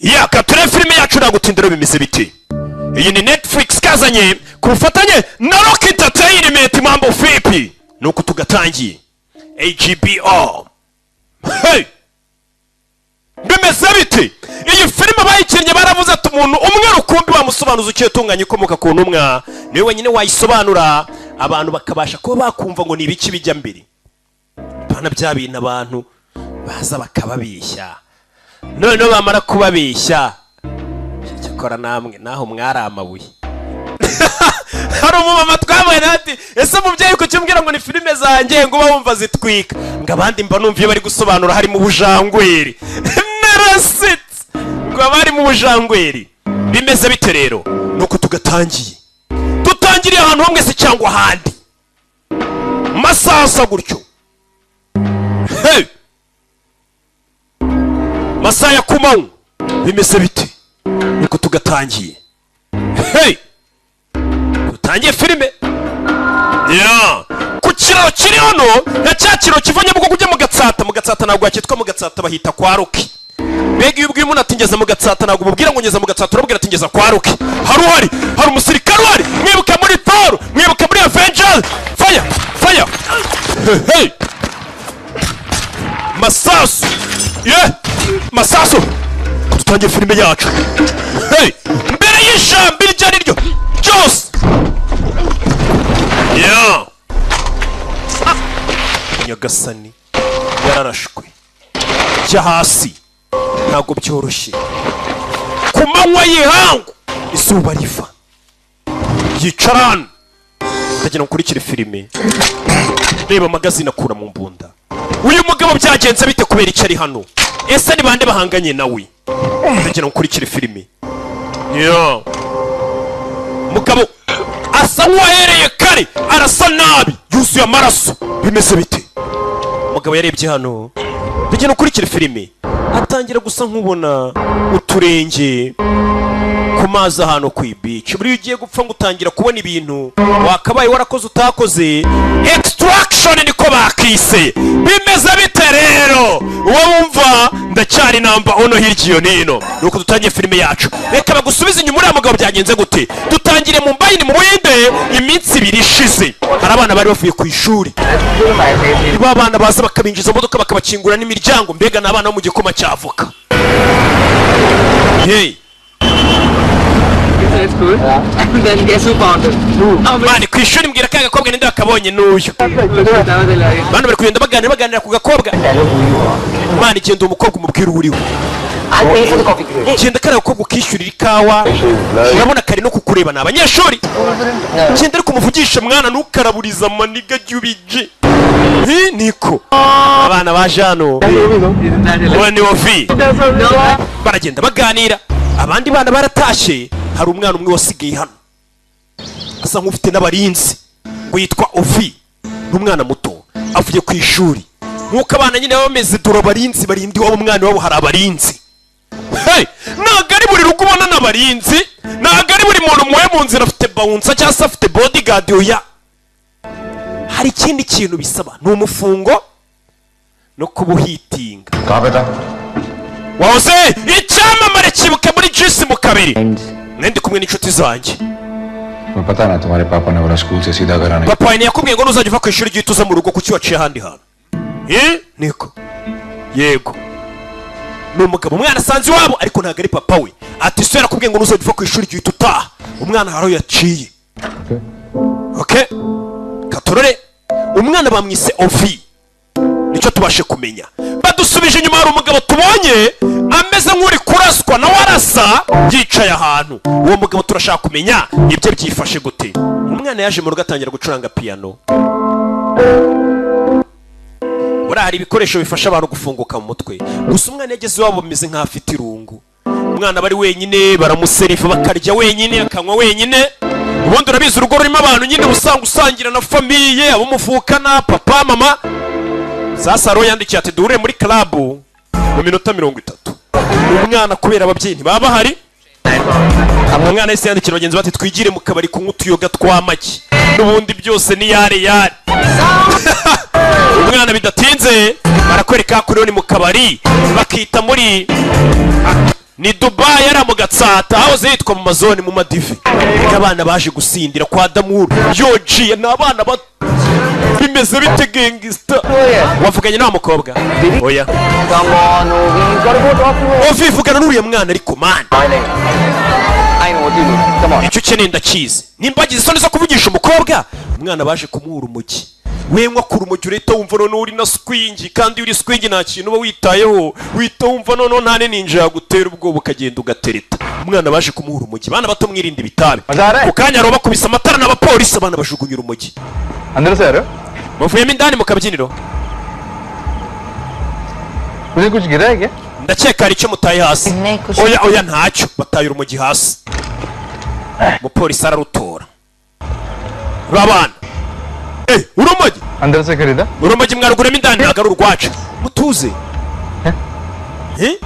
Yaka turebe filime yacu, nagutindira. Bimeze biti? Iyi ni Netflix kazanye ku bufatanye na Rock Entertainment. Mambo vipi? Nuko tugatangiye AGBO. Hey! Bimeze biti? Iyi filime bayikinnye baravuze ati umuntu umwe rukumbi wamusobanuza uciye tunganya ikomoka ku ntumwa, niwe wenyine wayisobanura, abantu bakabasha kuba bakumva ngo ni ibiki bijya mbere. Pana bya bintu abantu baza bakababeshya, noneho bamara kubabeshya, cyakora namwe naho mwari amabuye. Hari umumama twabaye nawe ati: "Ese mubyeyi, kuki umbwira ngo ni filime zanjye, ngo uba wumva zitwika, ngo abandi mba numva iyo bari gusobanura harimo ubujangweri?" Narasetse ngo haba harimo ubujangweri. Bimeze bite rero? Nuko tugatangiye, dutangiriye ahantu hamwe se cyangwa ahandi, masaha gutyo. Hey! Masaha ya kumanywa. Bimeze bite? Nuko tugatangiye. Hey! Dutangiye filime ya ku kiraro kiri hano, na cya kiraro kiva Nyabugogo ujya mu Gatsata. Mu Gatsata ntabwo hakitwa mu Gatsata, bahita kwa Roki. Mbega iyo ubwiye umuntu ati "Ngeza mu Gatsata", ntabwo umubwira ngo "Ngeza mu Gatsata", urabwira ati "Ngeza kwa Roki". Hari uhari, hari umusirikare uhari. Mwibuka muri Thor, mwibuka muri Avengers. Fire, fire! Hey! Masasu ye masasu! Dutangiye filime yacu. Hey! Mbere y'ijambo iryo ari ryo ryose, yeah. Nyagasani, yararashwe. Jya hasi, ntabwo byoroshye. Ku manywa y'ihangu, izuba riva, yicara hano. Ndagira ngo ukurikire filime. Reba amagazine akura mu mbunda. Uyu mugabo byagenze bite? Kubera icyo ari hano? Ese ni bande bahanganye nawe? Ndagira ngo ukurikire filime. Yeah. Mugabo asa nk'uwahereye kare, arasa nabi, yuzuye amaraso. Bimeze bite? Umugabo yarebye hano. Ndagira ngo ukurikire filime. Atangira gusa nk'ubona uturenge ku mazi ahantu ku ibici. Buriya ugiye gupfa ngo utangira kubona ibintu wakabaye warakoze utakoze. Extraction niko bakise. Bimeze bite rero? Uwo wumva ndacyari namba uno hirya iyo nino. Nuko dutangiye filime yacu. Reka bagusubize inyuma. Uriya mugabo byagenze gute? Dutangire mu mbayini mu Buhinde, iminsi 2 ishize. Hari abana bari bavuye ku ishuri, ba bana baza bakabinjiza mu modoka, bakabakingura n'imiryango. Mbega ni abana bo mu gikoma cy'avoka. Hey! It's cool. And then guess who found it? Mani ku ishuri, mbwira ka gakobwa ninde wakabonye? N'uyu. Bano bari kugenda baganira, baganira ku gakobwa. Mani, genda uwo mukobwa umubwire uwo uriwe. Genda kariya gakobwa ukishyurira ikawa, urabona kari no kukureba, ni abanyeshuri. Genda ariko umuvugishe mwana, ntukaraburize amaniga jya ubije. Hi, niko abana baje hano. Uwo ni Ovi. Baragenda baganira, abandi bana baratashye. Hari umwana umwe wasigaye hano, asa nk'ufite n'abarinzi, ngo yitwa Ovi. Ni umwana muto, avuye ku ishuri nk'uko abana nyine baba bameze. Dore abarinzi barinda iwabo, umwana iwabo hari abarinzi. Hey! Ntabwo ari buri rugo ubona n'abarinzi, ntabwo ari buri muntu muwe mu nzira afite bouncer cyangwa se afite bodyguard. Oya, hari ikindi kintu bisaba, ni umufungo no kuba uhitinga. कहाँ पे था? Wahoze icyamamare cyibuka muri jisi mu kabiri, nari ndi kumwe n'inshuti zanjye. तुम्हें पता ना, तुम्हारे पापा ने बोला स्कूल से सीधा घर आने। Papa wawe ntiyakubwiye ngo nuzajya uva ku ishuri ujye uza mu rugo? Kuki waciye ahandi hantu? Eh, niko yego, ni umugabo umwana asanze iwabo, ariko ntabwo ari papa we. Ati so yarakubwiye ngo nuzajya uva ku ishuri ujye uhita utaha. Umwana hari aho yaciye. Okay, katorore. Umwana bamwise Ovi, nicyo tubashe kumenya. Badusubije inyuma, hari umugabo tubonye ameze nk'uri kuraswa, nawe arasa, yicaye ahantu. Uwo mugabo turashaka kumenya ibyo byifashe gute. Umwana yaje mu rugo atangira gucuranga piyano. Buriya hari ibikoresho bifasha abantu gufunguka mu mutwe. Gusa umwana yageze iwabo bameze nk'aho afite irungu. Umwana aba ari wenyine, baramuseriva, bakarya wenyine, akanywa wenyine. Ubundi urabizi, urugo rurimo abantu nyine uba usanga usangira na famille, abo muvukana, papa, mama. Sasa rero yandikiye ati: "Duhure muri club mu minota 30." Umwana kubera ababyeyi ntibaba bahari, umwana yahise yandikira bagenzi be ati: "Twigire mu kabari kunywa utuyoga tw'amagi, n'ubundi byose ni yare yare." Umwana bidatinze barakwereka kuri ni mu kabari, bakita muri Ni Dubayi, ari mu Gatsata, hahoze hitwa mu mazone, mu madive. Reka, abana baje gusindira kwa Damuru yojiye, ni abana bato. Bimeze bite, gangster? Wavuganye n'uwa mukobwa? Oya. Come on, Ovi, you gotta go talk to her. Ovi, vugana n'uriya mwana ariko, man. I know what you need. Come on. Icyo ukeneye ndakizi. Nimba agize isoni zo kuvugisha umukobwa, umwana baje kumuha urumogi. Wenywa ku rumogi, urahita wumva noneho uri na swingi, kandi iyo uri swingi nta kintu uba witayeho, uhita wumva noneho nta ninja yagutera ubwoba, ukagenda ugatereta. Umwana baje kumuha urumogi. Bana bato, mwirinde ibitabi. Ku kanya rero bakubise amatara n'abapolisi, abana bajugunya urumogi. अंदर से आ रहे हो? Muvuyemo indani mu kabyiniro? मुझे कुछ गिरा है क्या? Ndakeka hari icyo mutaye hasi. Oya, oya, ntacyo. Bataye urumogi hasi, umupolisi ararutora. Urabana, eh, urumogi. अंदर से खरीदा? Urumogi mwaruguremo indani? Ntabwo ari urwacu, mutuze. Eh?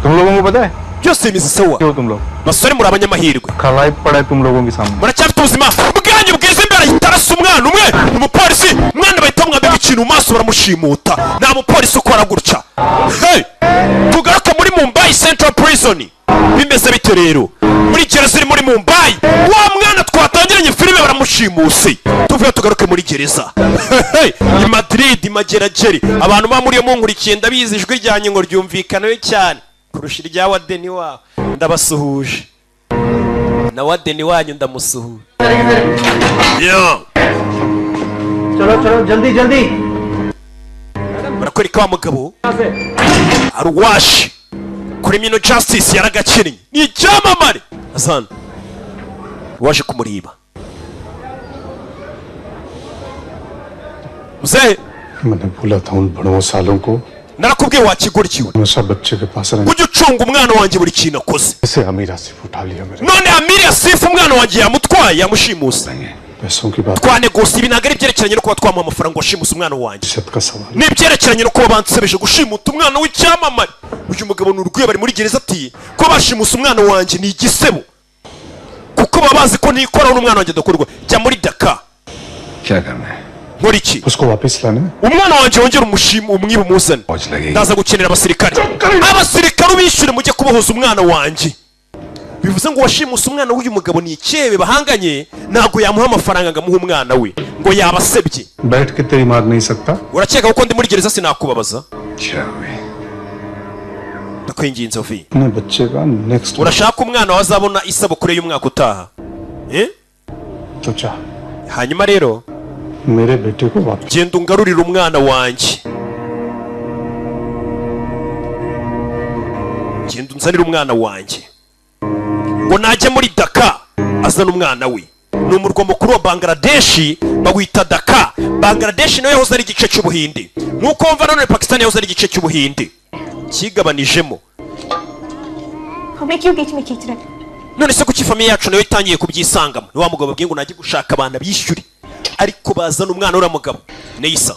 तुम लोगों को पता है? Byose bimeze sawa. क्यों तुम लोग? Basore, muri abanyamahirwe. खलाई पड़ा है तुम लोगों के सामने. Muracyafite ubuzima bwanyu bwiza. Imbere ahita arasa umwana umwe, umupolisi. Umwana bahita bamwambika ikintu mu maso, baramushimuta. Nta mupolisi ukora gutya. Hey! Tugaruke muri Mumbai Central Prison. Bimeze bite rero muri gereza iri muri Mumbai? Wa mwana twatangiranye filime baramushimuse. Tuvuye, tugaruke muri gereza. Hey! I Madrid, Mageragere, abantu ba muri iyo munkurikiye, ndabizi ijwi ryanjye ngo ryumvikanayo cyane kurusha irya wadeni wawe. Ndabasuhuje, na wadeni wanyu ndamusuhuje. Yeah. चलो चलो, जल्दी जल्दी. Barakwereka wa mugabo aruwashi Criminal Justice, yaragakinnye, ni icyamamare. Azana waje kumureba muzehe. मैंने बोला था उन बड़ों सालों को Narakubwiye wakigoryiwe. हमेशा बच्चे के पास रहने. Ujye ucunga umwana wanjye buri kintu akoze. से अमीरा सिर्फ उठा लिया मेरे. None Amiri Asifu, umwana wanjye yamutwaye, yamushimuse. पैसों की बात Twanegosi ibi, ntabwo ari ibyerekeranye no kuba twamuha amafaranga washimuse umwana wanjye. इज्जत का सवाल. Ni ibyerekeranye no kuba bansebeje gushimuta umwana w'icyamamare. Uyu mugabo ni urwego, bari muri gereza, ati ko bashimuse umwana wanjye ni igisebo, kuko baba bazi ko nikoraho n'umwana wanjye adakorwa. Jya muri Daka. क्या करना है? Nkora iki? उसको वापस लाने में Umwana wanjye wongere umushima, umwiba umuzane. फौज लगेगी. Ndaza gukenera abasirikare. Abasirikare ubishyure, mujye kubohoza umwana wanjye. Bivuze ngo washimuse umwana w'uyu mugabo ni icyebe bahanganye, ntabwo yamuha amafaranga ngo amuhe umwana we, ngo yabasebye. बैठ के तेरी मार नहीं सकता. Urakeka ko ndi muri gereza sinakubabaza? अच्छा हुई. Ndakwinginze, Ovi. अपने बच्चे का next Urashaka umwana wazabona isabukuru y'umwaka utaha, eh? तो चाह Hanyuma rero मेरे बेटे को वापस. Genda ungarurire umwana wanjye, genda unzanire umwana wanjye. Ngo najya muri Daka azana umwana we. Ni umurwa mukuru wa Bangladeshi, bawita Daka. Bangladeshi nayo yahoze ari igice cy'Ubuhinde, nk'uko wumva nanone Pakistan yahoze ari igice cy'Ubuhinde cyigabanijemo. हमें क्यों बीच में खींच रहे? None se kuki famille yacu nayo itangiye kubyisangamo? Ni wa mugabo babwiye ngo najye gushaka abantu bishyure, ariko bazana umwana uriya mugabo Neisa.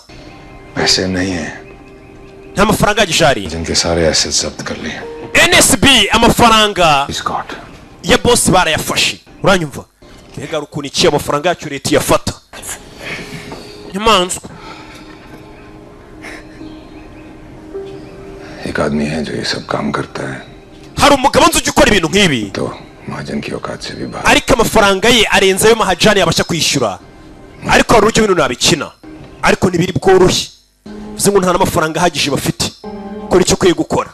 पैसे नहीं है. Nta mafaranga ahagije hariya. जिनके सारे एसेट जब्त कर लिए. NSB amafaranga Scott. Ya bosi barayafashe, uranyumva? Mbega hari ukuntu iki amafaranga yacu leta iyafata nyamanzwa. एक आदमी है जो ये सब काम करता है. Hari umugabo nzi ujya ukora ibintu nk'ibi. तो महाजन की औकात से भी बाहर. Ariko amafaranga ye arenze ayo mahajani yabasha kwishyura, ariko hari uburyo bino nabikina, ariko ntibiri bworoshye. Bivuze ngo nta n'amafaranga ahagije bafite. Kora icyo ukwiye gukora,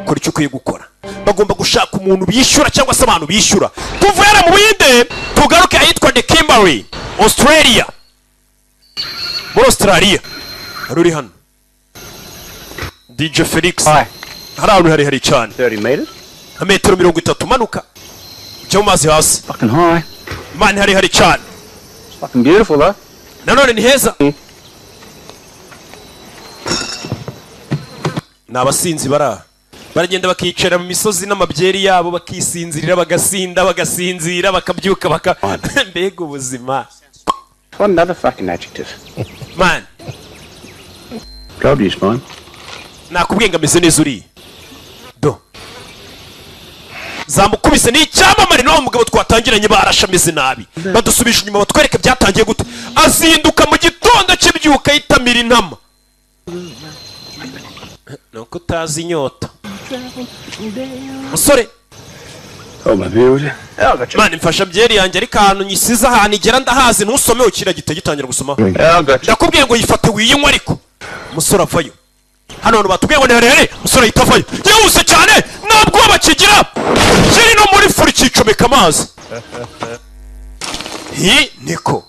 kora icyo ukwiye gukora. Bagomba gushaka umuntu bishyura cyangwa se abantu bishyura. Tuvuye mu Buhinde, tugaruke ahitwa The Kimberley, Australia. Muri Australia hari uri hano, DJ Felix. Hari ahantu harehare cyane. 30 meters? Nka metero 30 umanuka ujya mu mazi hasi. Fucking high. Man, harehare cyane. It's fucking beautiful though. Nanone ni heza. Ni abasinzi bari aha, baragenda bakicara mu misozi n'amabyeri yabo, bakisinzirira, bagasinda, bagasinzira, bakabyuka, baka mbega ubuzima. What another fucking adjective. Man. Told you he's fine. Nakubwiye ngo ameze neza uriya. Do zamukubise, ni icyamamare. N'uwo mugabo twatangiranye barashe ameze nabi. Badusubije inyuma, batwereke byatangiye gute. Azinduka mu gitondo, akibyuka yitamira intama. Ni uko utazi inyota, musore. Oh, my beer, would you? Yeah, I got you. Mwana, mfasha byeri yanjye, ariko ahantu nyisize, ahantu igera ndahazi. Ntusome, ukira gihita gitangira gusoma. Yeah, I got you. Ndakubwiye ngo yifate wiyinywe. Ariko umusore avayo hano hantu batubwiye ngo ni harehare. Umusore ahita avayo yihuse cyane, nta bwoba kigira, kiri no muri furi, kicomeka amazi. Hi niko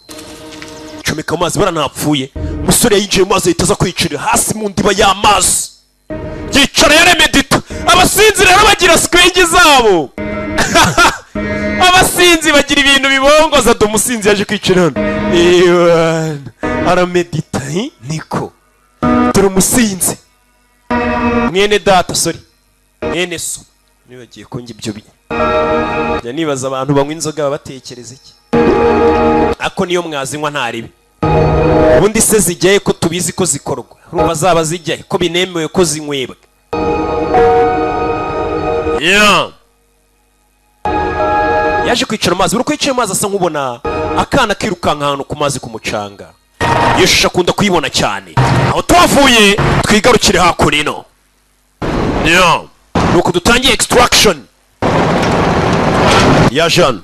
comeka amazi bara ntapfuye. Umusore yinjiye mu mazi, ahita aza kwiyicarira hasi mu ndiba y'amazi, yicara yaremedita. Abasinzi rero bagira swingi zabo, abasinzi bagira ibintu bibongoza. Dore umusinzi yaje kwicara hano. Ewana, aramedita. Hi niko, dore umusinzi mwene data, sorry, mwene so. Nibagiye ko njye ibyo njya nibaza, abantu banywa inzoga baba batekereza iki? Ako niyo mwazinywa ntaribi. Ubundi se zijyaye ko tubizi ko zikorwa? Urumva zaba zijyaye ko binemewe ko zinywebwa? Yeah. Yaje kwicara amazi, buri uko yicaye amazi asa nk'ubona akana kirukanka ahantu ku mazi ku mucanga. Iyo shusho akunda kuyibona cyane. Aho tuhavuye, twigarukire hakuno. Yeah. Nuko dutangiye extraction ya Jean.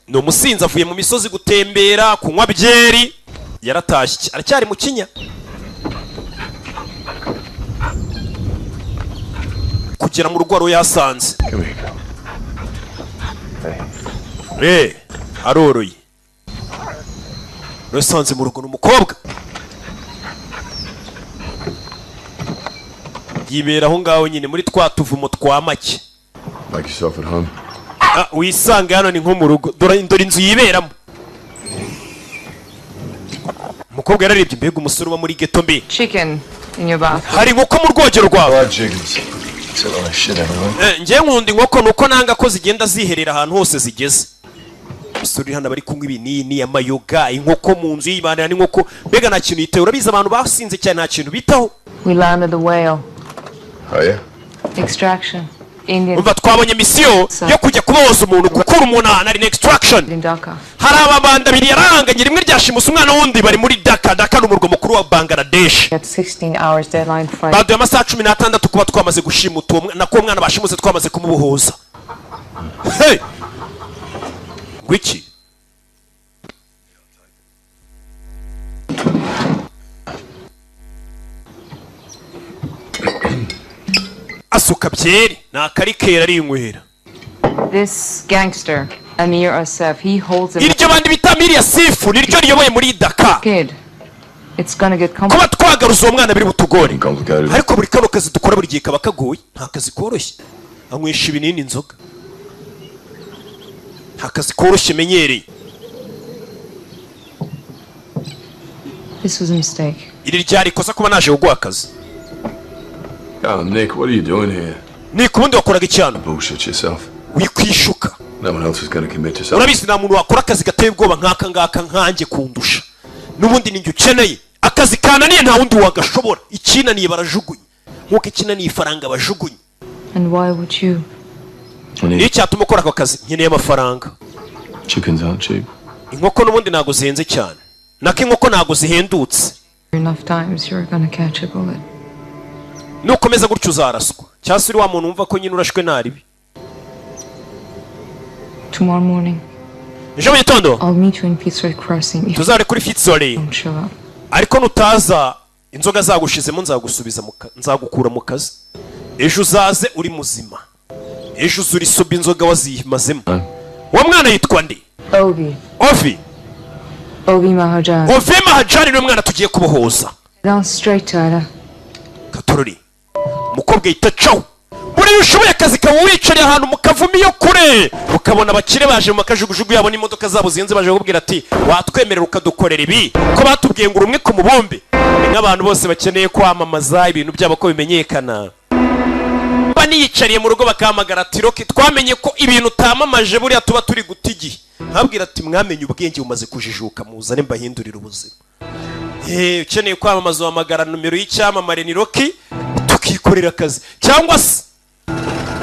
Ni umusinzi, avuye mu misozi gutembera, kunywa byeri, yaratashye, aracyari mu kinya kugera mu rugo wari yasanze. Come here, girl. Aroroye, yasanze mu rugo ni umukobwa, yibera aho ngaho nyine muri twa tuvumo twa make. Make yourself at home. Ah, wisange hano ni nko mu rugo. Dore dore inzu yiberamo. Umukobwa yararebye, mbega umusore uba muri ghetto mbi! Chicken in your bath. Hari inkoko mu rwogero rwawe. Fried chickens. Except when I shit everywhere. Njye nkunda inkoko, nuko nanga ko zigenda ziherera ahantu hose zigeze. Umusore uri hano bari kunywa ibinini, amayoga, inkoko mu nzu, yibanira n'inkoko, mbega nta kintu yitaye. Urabizi abantu basinze cyane nta kintu bitaho. We landed the whale. Oh, yeah? Extraction. Indian Umva, twabonye misiyo yo kujya kubohoza umuntu, gukura umuntu ahantu ari, extraction. in Dhaka. Hari ababanda abiri yarahanganye, rimwe ryashimuse umwana wundi, bari muri Daka. Daka ni umurwa mukuru wa Bangladesh. At 16 hours deadline Friday. Baduye amasaha 16 kuba twamaze gushimuta uwo nako uwo mwana bashimuse twamaze kumubohoza. Hey! Ngwiki? Asuka byeri, ni akarikera, arinywera. This gangster, Amir Asef, he holds a Iryo bandi bita Amir Asif niryo riyoboye muri Daka. kid. It's gonna get Kuba complicated. twagaruza uwo mwana biri butugore. Complicated. Ariko buri kano kazi dukora buri gihe kaba kagoye, nta kazi koroshye. Anywesha ibinini, inzoga, nta kazi koroshye menyereye. This was a mistake. Iri ryari ikosa kuba naje kuguha akazi. Oh, Nick, what are you doing here? Ni ku bundi wakoraga icyano? Bullshit yourself. Wikwishuka. No one else is gonna commit to something. Urabizi nta muntu wakora akazi gateye ubwoba nk'aka ngaka nkanjye kundusha. N'ubundi ninjye ukeneye. Akazi kananiye nta wundi wagashobora. Ikinaniye barajugunya nk'uko ikinaniye ifaranga bajugunya. And why would you? I Niyo need cyatuma ukora ako kazi? Nkeneye amafaranga. Chickens aren't cheap. Inkoko n'ubundi ntabwo zihenze cyane, nako inkoko ntabwo zihendutse. Enough times you're gonna catch a bullet. Nukomeza gutyo uzaraswa, cyangwa se uri wa muntu wumva ko nyine urashwe naribi. Tomorrow morning, Ejo mu gitondo I'll meet you in Fitzroy Crossing if tuzare kuri Fitzroy. you don't show up. Ariko nutaza inzoga zagushizemo, nzagusubiza nzagukura mu kazi. Ejo uzaze uri muzima, ejo uze uri soba, inzoga wazimazemo. Uwo mwana yitwa nde? Obi. Ovi. Obi Mahajan. Ovi Mahajani niwe mwana tugiye kubohoza. Down straight, Tyler. Katorori, umukobwa yita cawu. Buriya ushoboye akazi kaba wicariye ahantu mu kavumo iyo kure, ukabona abakire baje mu makajugujugu yabo n'imodoka zabo zihenze, baje kukubwira ati: "Watwemerera ukadukorera ibi ko batubwiye ngo uri umwe ku mubumbe?" Ni nk'abantu bose bakeneye kwamamaza ibintu byabo ko bimenyekana, mba niyicariye mu rugo bakahamagara ati: "Rocky, twamenye ko ibintu utamamaje buriya tuba turi guta igihe." Nkabwira ati: "Mwamenye ubwenge, bumaze kujijuka, muzane mbahindurire ubuzima." Ukeneye kwamamaza uhamagara nomero y'icyamamare ni Rocky, tukikorera akazi. Cyangwa se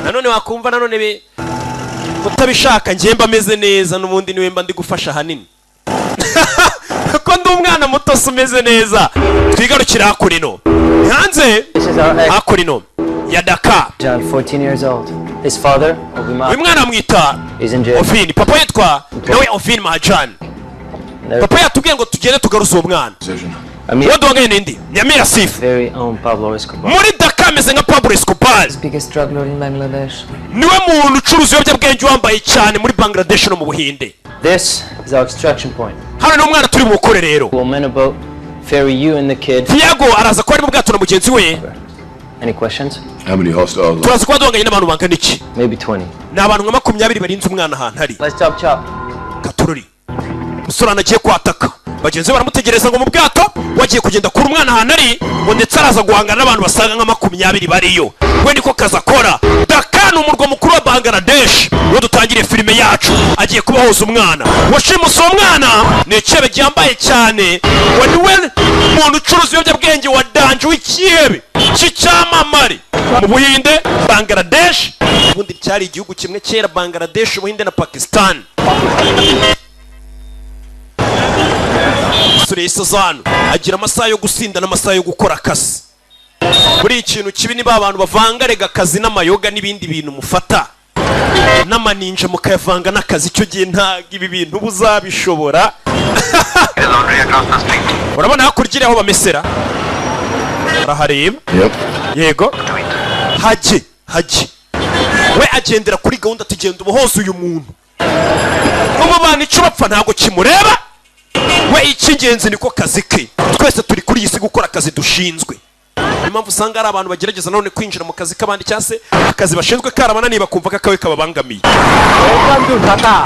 nanone wakumva nanone utabishaka, njye mba ameze neza, n'ubundi niwe mba ndi gufasha ahanini, kuko ndi umwana muto. Muto se umeze neza. Twigarukire hakurino hanze, hakurino ya Daka. John, 14 years old. His father, Obi Uyu mwana amwita is in jail. Ovin. Papa yitwa nawe Ovin Mahajan. Papa yatubwiye ngo tugende tugaruze uwo mwana. Uwo duhanganye n'indi ni Amira Sifu. Very own Pablo Escobar. Muri Daka ameze nka Pablo Escobar. Biggest drug lord in Bangladesh. Niwe muntu ucuruza ibiyobyabwenge wambaye cyane muri Bangladesh no mu Buhinde. This is our extraction point. Hano ni umwana turi bukore rero. We'll man a boat, ferry you and the kid. Tiago araza kuba ari mu bwato na mugenzi we. Any questions? How many hostiles? Turaza kuba duhanganye n'abantu bangana iki? Maybe 20. Ni abantu nka 20 barinze umwana ahantu ari. Let's chop chop. Katururi, umusore anagiye kwataka, bagenzi be baramutegereza ngo mu bwato wagiye kugenda kura umwana ahantu ari, ngo ndetse araza guhangana n'abantu basaga nka 20 bariyo. We niko kazi akora. Daka ni umurwa mukuru wa Bangladesh. Uwo dutangiriye filime yacu agiye kubahoza umwana washimuse. Uwo mwana ni icyebe gihambaye cyane, ngo niwe muntu ucuruza ibiyobyabwenge wa danger, w'ikihebe cy'icyamamare mu Buhinde. Bangladesh ubundi cyari igihugu kimwe kera, Bangladesh, Ubuhinde na Pakistan. Umusore yahise hano agira amasaha yo gusinda n'amasaha yo gukora akazi. Buri ikintu kibi niba abantu bavanga rega akazi n'amayoga n'ibindi bintu mufata n'amaninja mukayavanga n'akazi, icyo gihe ntabwo ibi bintu uba uzabishobora. Urabona hakurya iri aho bamesera, urahareba? Yego, hajye hajye. We agendera kuri gahunda, tugenda ubuhoza uyu muntu ubu bana icyo bapfa ntabwo kimureba we, icy'ingenzi niko kazi ke. Twese turi kuri iyi si gukora akazi dushinzwe. Niyo mpamvu usanga hari abantu bagerageza none kwinjira mu kazi k'abandi, cyangwa se akazi bashinzwe karabananiye, bakumva ko akawe kababangamiye.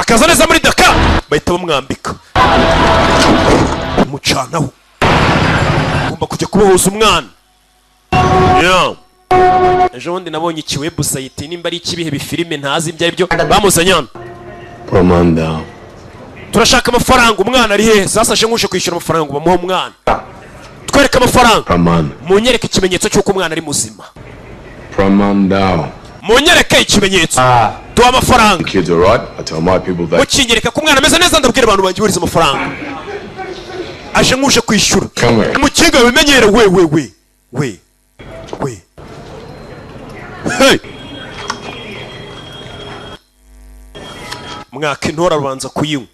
Akaza neza muri Daka, bahita bamwambika umucanaho. Ugomba kujya kubohoza umwana. Yeah. Ejo bundi nabonye iki website, nimba ari ikibihe bifilime ntazi ibyo ari byo, bamuzanye hano. Pramanda. Turashaka amafaranga, umwana ari hehe? Sasa aje nk'uje kwishyura amafaranga ngo bamuhe umwana. Twereke amafaranga. Praman. Munyereke ikimenyetso cy'uko umwana ari muzima. Pramanda. Munyereke ikimenyetso, duha amafaranga. The kid's alright. I tell my people that. Mukinyereka ko umwana ameze neza, ndabwira abantu banjye buriza amafaranga. Aje nk'uje kwishyura. Come here. Umukinga wimenyere we we we we we, hey! Mwaka intora rubanza kuyinywa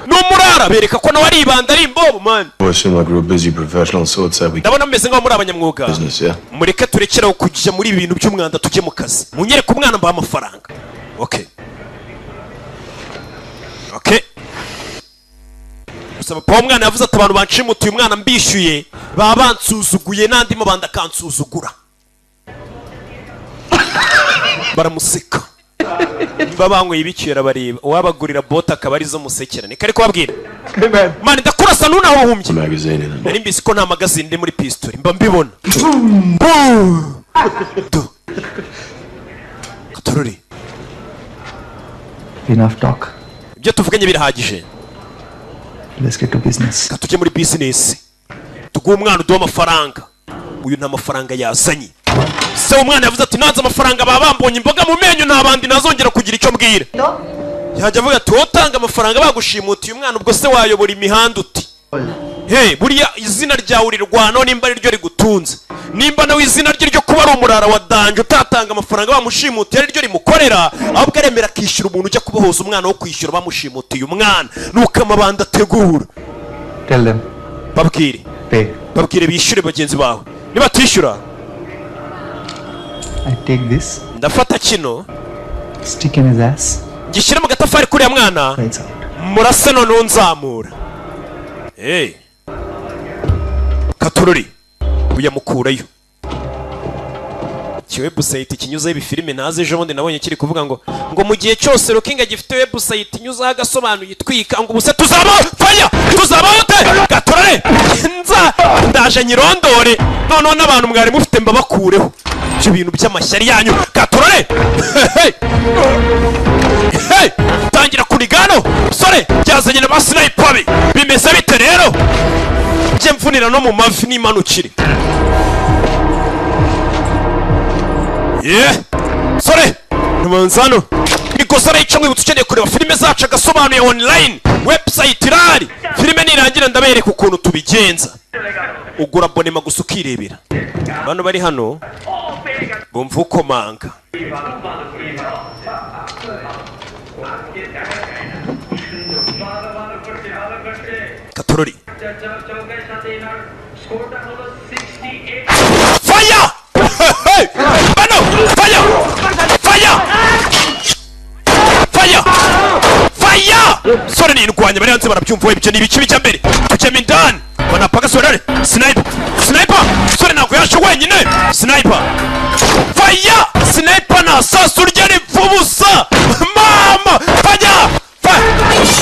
n'umurara, bereka ko nawe ari ibanda, ari imbobo man. Boys seem like real busy professional sorts that we Ndabona mumeze nk'aho muri abanyamwuga. business, yeah? Mureke turekeraho kujya muri ibi bintu by'umwanda, tujye mu kazi. Munyereke umwana mbaha amafaranga. Okay. Gusa papa w'umwana yavuze ati abantu banshimutiye umwana mbishyuye baba bansuzuguye, n'andi mabanda akansuzugura. Baramuseka. Niba banyweye ibikira bareba uwabagurira bote akaba arizo musekera, niko ari kubabwira. Man, ndakurasa ntunahuhumbye. Magazine in it. Nari mbizi ko nta magazine iri muri pistori, mba mbibona. Du. Katorori. Enough talk. Ibyo tuvuganye birahagije. Let's get to business. Reka tujye muri business, tuguhe umwana, uduhe amafaranga. Uyu nta mafaranga yazanye. Se umwana yavuze ati nanze amafaranga baba bambonye imboga mu menyo, nta bandi nazongera kugira icyo mbwira. Yajya avuga ati wowe utanga amafaranga bagushimutiye umwana, ubwo se wayobora imihanda uti? Hey, buriya izina ryawe urirwanaho nimba ari ryo rigutunze, nimba nawe izina rye ryo kuba ari umurara wa danger utatanga amafaranga bamushimutiye ari ryo rimukorera, ahubwo aremera akishyura umuntu ujya kubohoza umwana wo kwishyura bamushimutiye umwana, nuko amabanda ategura. Tell them. Babwire. Pay. Babwire bishyure bagenzi bawe, nibatishyura I take this, ndafata kino, stick in his ass, gishyire mu gatafari kuriya mwana, lights out. Murase noneho nzamura. Hey. Katururi uyamukurayo. Iki website kinyuzeho ibifilime ntazi, ejo bundi nabonye kiri kuvuga ngo mu gihe cyose Rukinga gifite website inyuzeho agasobanuye itwika, ngo ubuse tuzabaho faya tuzabaho te gatorore nza ndaje nyirondore noneho n'abantu mwari mufite mbabakureho ibyo bintu by'amashyari yanyu. Gatorore, hey! Hey! Tangira kunigano sore byazanye na ba sniper be, bimeze bite rero? Njye mvunira no mu mavi n'imanukire. Yeah! Sore! Nubanza hano. Imigozi arayica. Mwibutsa, ukeneye kureba filime zacu agasobanuye online, website irahari. Filime nirangira ndabereka ukuntu tubigenza. Ugura abonnement gusa ukirebera. Bano bari hano bumva ukomanga. Katorori, fire! Hey! Bano, fire, fire, fire, fire! Sore nindwanya, bari hanze barabyumva. Ibyo ni ibiki bijya mbere? Tujyemo indani, banapaka. Sore, sniper, sniper! Sore ntabwo yaje wenyine. Sniper, fire, sniper! Nta sasu rye ripfa ubusa. Mama, fire, fire!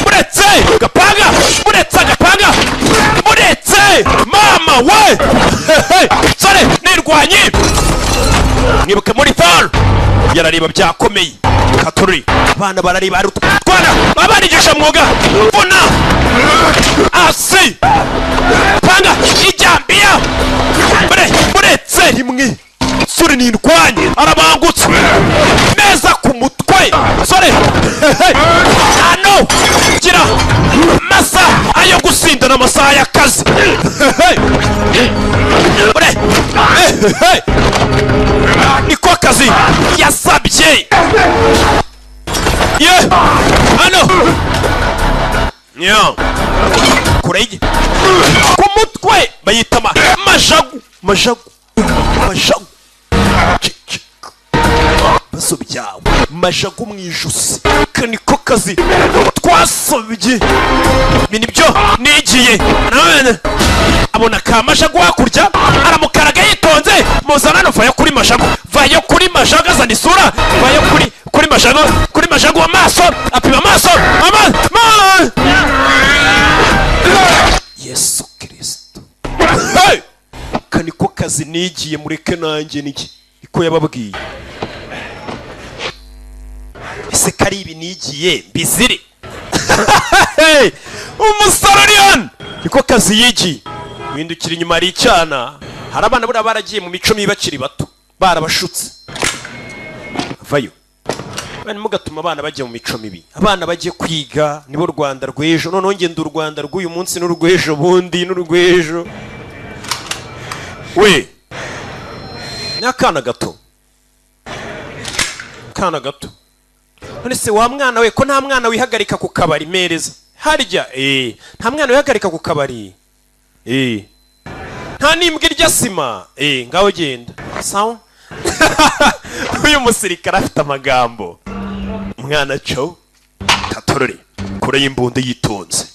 Muretse gapanga, muretse agapanga, muretse mama we! Sore nirwanye. Mwibuke muri Thor yarareba byakomeye. Katori, abana barareba, ari utwana abanigisha mwuga. Vuna asi panga ijambiya mure, muretse rimwe. Sore nindwanye, arabangutse neza ku mutwe. Sore ano gira masa ayo gusinda n'amasaha y'akazi. Mure, niko kazi yasabye ye hano yo kure ku mutwe bayita majagu, majagu, majagu. Ibibazo byawe, majagu mu ijosi. Aka niko kazi twasabye, ibi nibyo nigiye. None abona ka majagu hakurya, aramukaraga yitonze. Muzana, vayo kuri majagu, vayo kuri majagu. Azana isura, vayo kuri majagu, kuri majagu. Amaso, apima amaso, amaso. Yesu Kirisito! Hey! Aka niko kazi nigiye, mureke nanjye niki niko yababwiye. Ese kari ibi nigiye mbizire? Hey! Umusore uri hano niko kazi yigiye. Windukira inyuma, hari icyana. Hari abana buriya baragiye mu mico mibi bakiri bato, barabashutse. Vayo bane, mugatuma abana bajya mu mico mibi. Abana bajye kwiga, nibo Rwanda rw'ejo. Noneho ngenda u Rwanda rw'uyu munsi n'urw'ejo bundi n'urw'ejo. We ni akana gato, akana gato. None se wa mwana we, ko nta mwana wihagarika ku kabari? Mereza harya. Nta mwana wihagarika ku kabari, nta n'imbwa irya sima. Ngaho genda, sawa. Uyu musirikare afite amagambo. Umwana cyo katorore kure y'imbunda yitonze.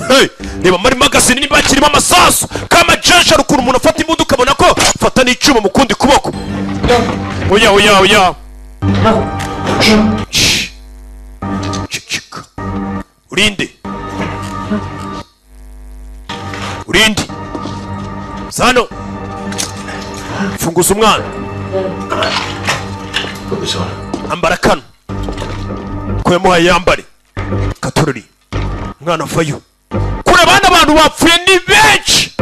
Hey, reba muri magazine niba kirimo amasasu. Kama jasha ukuntu umuntu afata imbunda, ukabona ko fata n'icyuma mu kundi kuboko. Oya, oya, oya! Shh. Ceceka. Urinde, urinde sano. Funguza umwana. Put this on. Ambara kano ko yamuhaye, yambare. Katorori, umwana avayo kure. Abandi abantu bapfuye ni benshi.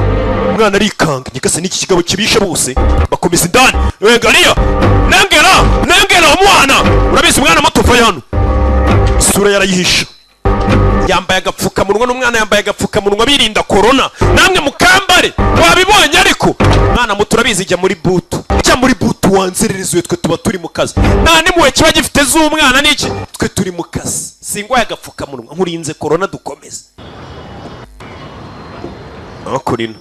Umwana arikanga, nyikase n'iki kigabo kibishe bose. Bakomeza indani. Wengariya nengera, nengera umwana. Urabizi, umwana muto, vayo hano. Isura yarayihisha, yambaye agapfukamunwa. N'umwana yambaye agapfukamunwa, birinda korona. Namwe mukambare, wabibonye. Ariko mwana muto, urabizi, jya muri boot, jya muri boot wanzerereze. Twe tuba turi mu kazi, nta n'impuhwe kiba gifite z'umwana n'iki. Twe turi mu kazi, singwaye agapfukamunwa, nkurinze korona. Dukomeze hakurino.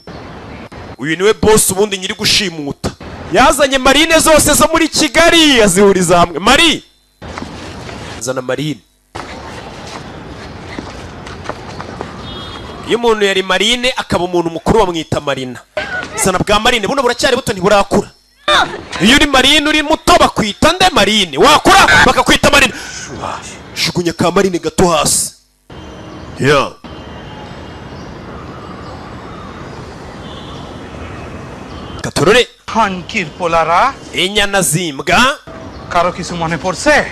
Uyu niwe boss ubundi nyiri gushimuta. Yazanye marine zose zo muri Kigali, azihuriza hamwe. Mari zana marine. Iyo umuntu yari marine akaba umuntu mukuru bamwita marina. Zana bwa marine buno, buracyari buto, ntiburakura. Iyo uri marine uri muto bakwita nde? Marine. Wakura bakakwita marine. Jugunya ka marine gato hasi, yeah. Katorore. হানকির পোলারা। Inyana zimbwa. কারো কিছু মনে পড়ছে?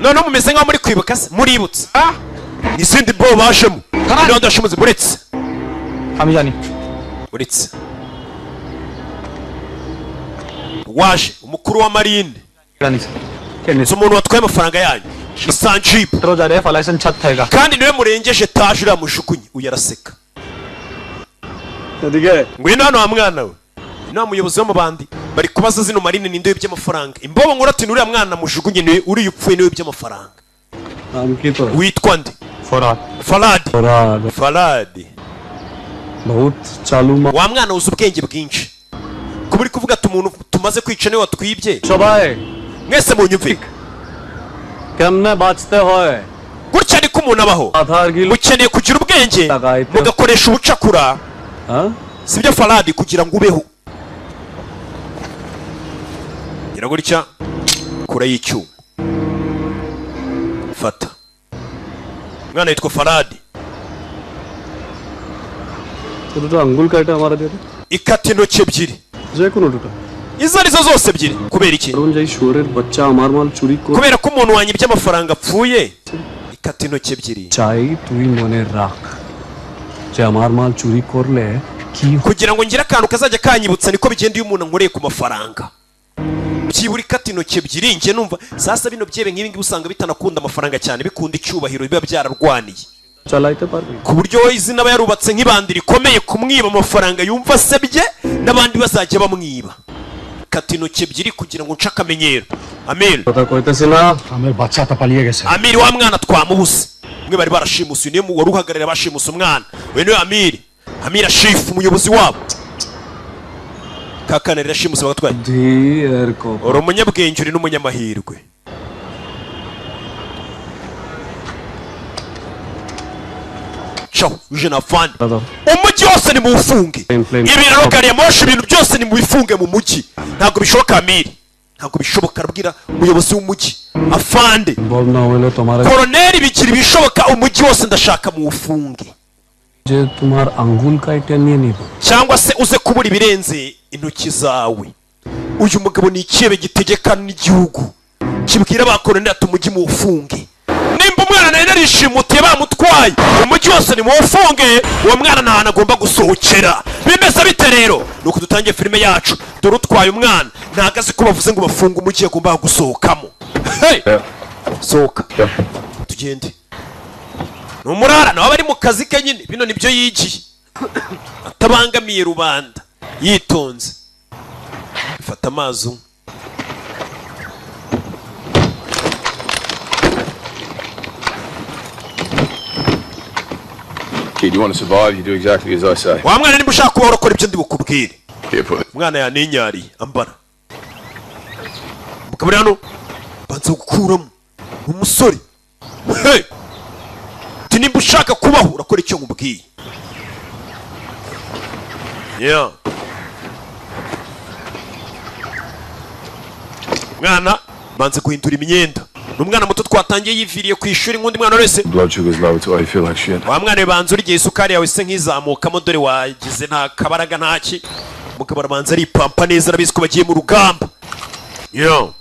Noneho mumeze nkaho muri kwibuka se? Muributse izindi bo bajemo niba ndashimuze? Buretse. আমি জানি। Uretse waje umukuru wa marine. জানি। Si umuntu watwaye amafaranga yanyu? Ni Sanjib kandi niwe murengeje taje uriya mujugunye. Uyu araseka. Ngwino hano wa mwana we. Inama umuyobozi w'amabandi bari kubaza zino marine ninde wibye amafaranga. Imbobo nkuru ati nuriya mwana mujugunye niwe uriya upfuye niwe wibye amafaranga. Witwa nde? Farad. Farad. Wa mwana uzi ubwenge bwinshi. Kuba uri kuvuga ati umuntu tumaze kwica niwe watwibye. Mwese munyumve. Gutya niko umuntu abaho. Mukeneye kugira ubwenge mugakoresha ubucakura. Sibyo Farad kugira ngo ubeho. Gira gutya kura y'icyuma. Fata. Mwana yitwa Farad. Ikata intoki ebyiri. Izo arizo zose ebyiri. Kubera iki? Kubera ko umuntu wanyibye amafaranga apfuye. Ikata intoki ebyiri. Kugira ngo ngire akantu kazajya kanyibutsa niko bigenda iyo umuntu ankoreye ku mafaranga. Byibura ikata intoki ebyiri njye numva sasa bino byebe nk'ibi ngibi usanga bitanakunda amafaranga cyane bikunda icyubahiro biba byararwaniye. Ku buryo izina aba yarubatse nk'ibandi rikomeye kumwiba amafaranga yumva asebye n'abandi bazajya bamwiba. Kata intoki ebyiri kugira ngo nce akamenyero. Amir. Amir wa mwana twamubuze. Mwe bari barashimuse uyu niwe wari uhagarariye abashimuse umwana. Uyu niwe Amir. Amir Ashif umuyobozi wabo. Kakana rirashimuse bagatwaye. Uri umunyabwenge uri n'umunyamahirwe. Uje na fani. Umujyi wose ni muwufunge. Ibiraro gari ya moshi ibintu byose ni mubifunge mu mujyi. Ntabwo bishoboka Amir. Ntabwo bishoboka arabwira umuyobozi w'umujyi. Afande. Koroneri bigira ibishoboka umujyi wose ndashaka muwufunge. Cyangwa se uze kubura ibirenze intoki zawe. Uyu mugabo ni ikibe gitegeka n'igihugu. Kibwira ba koroneri ati umujyi muwufunge. Nimba umwana nari narishimutiye bamutwaye umujyi wose ni muwufunge uwo mwana nta hantu agomba gusohokera. Bimeze bite rero? Nuko dutangiye filime yacu. Dore utwaye umwana ntago azi ko bavuze ngo bafunge umujyi agomba gusohokamo. Hey! Sohoka. Tugende. Ni umurara nawe ari mu kazi ke nyine bino nibyo yigiye. Atabangamiye rubanda yitonze. Fata amazi unywe. Kid, you want to survive, you do exactly as I say. Wa mwana nimba ushaka kubaho urakora ibyo ndi bukubwire. Here, put it. Umwana yaninyariye ambara. Mukabari hano banza gukuramo umusore. Hey! Ati nimba ushaka kubaho urakora icyo nkubwiye. Yeah. Mwana banza guhindura imyenda. Umwana muto twatangiye yiviriye ku ishuri nk'undi mwana wese. Blood sugar's low, it's why you feel like shit. Wa mwana banza urye isukari yawe se nk'izamukamo dore wagize nta kabaraga ntaki. Mugabo arabanza aripampa neza arabizi ko bagiye mu rugamba. Yo.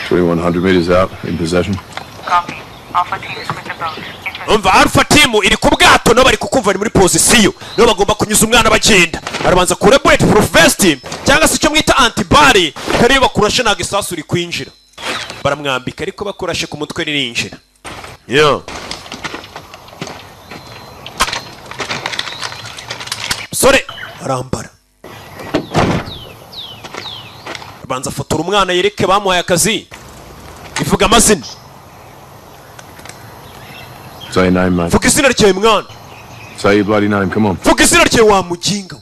2100 meters out in possession. Copy. Alpha team is with the boat. Umva Alpha team iri ku bwato nabo bari kukumva ni muri position. Nabo bagomba kunyuza umwana bagenda. Arabanza kure bullet proof vest cyangwa se icyo mwita antibari kariyo bakurashe ntago isasu ri kwinjira. Baramwambika ariko bakurashe ku mutwe ririnjira. Yo. Sore arambara. Abanza fotora umwana yereke bamuhaye akazi. Ivuga amazina. Say your name, mate. Vuga izina ryawe mwana. Say your bloody name, come on. Vuga izina ryawe wa muginga.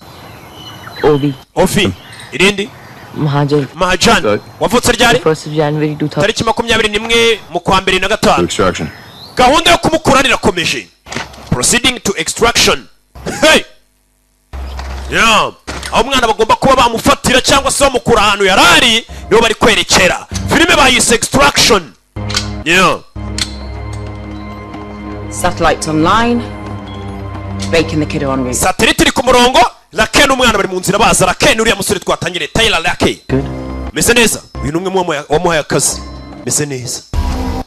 Ovi. Ovi. Irindi? Mahajan. Mahajan. Wavutse ryari? 1st of January 2000. Tariki 21 mu kwa mbere na gatanu. Extraction. Gahunda yo kumukura irakomeje. Proceeding to extraction. Hey! Yeah. Aho umwana bagomba kuba bamufatira cyangwa se bamukura ahantu yarari niho bari kwerekera. Filime bayise Extraction. Yeah. Satellites online. Bacon and the kid are en route. Satellite iri ku murongo. Raken umwana bari mu nzira baza. Raken uriya musore twatangiriye Tyler Rake. Meze neza. Uyu ni umwe wamuhaye akazi. Meze neza.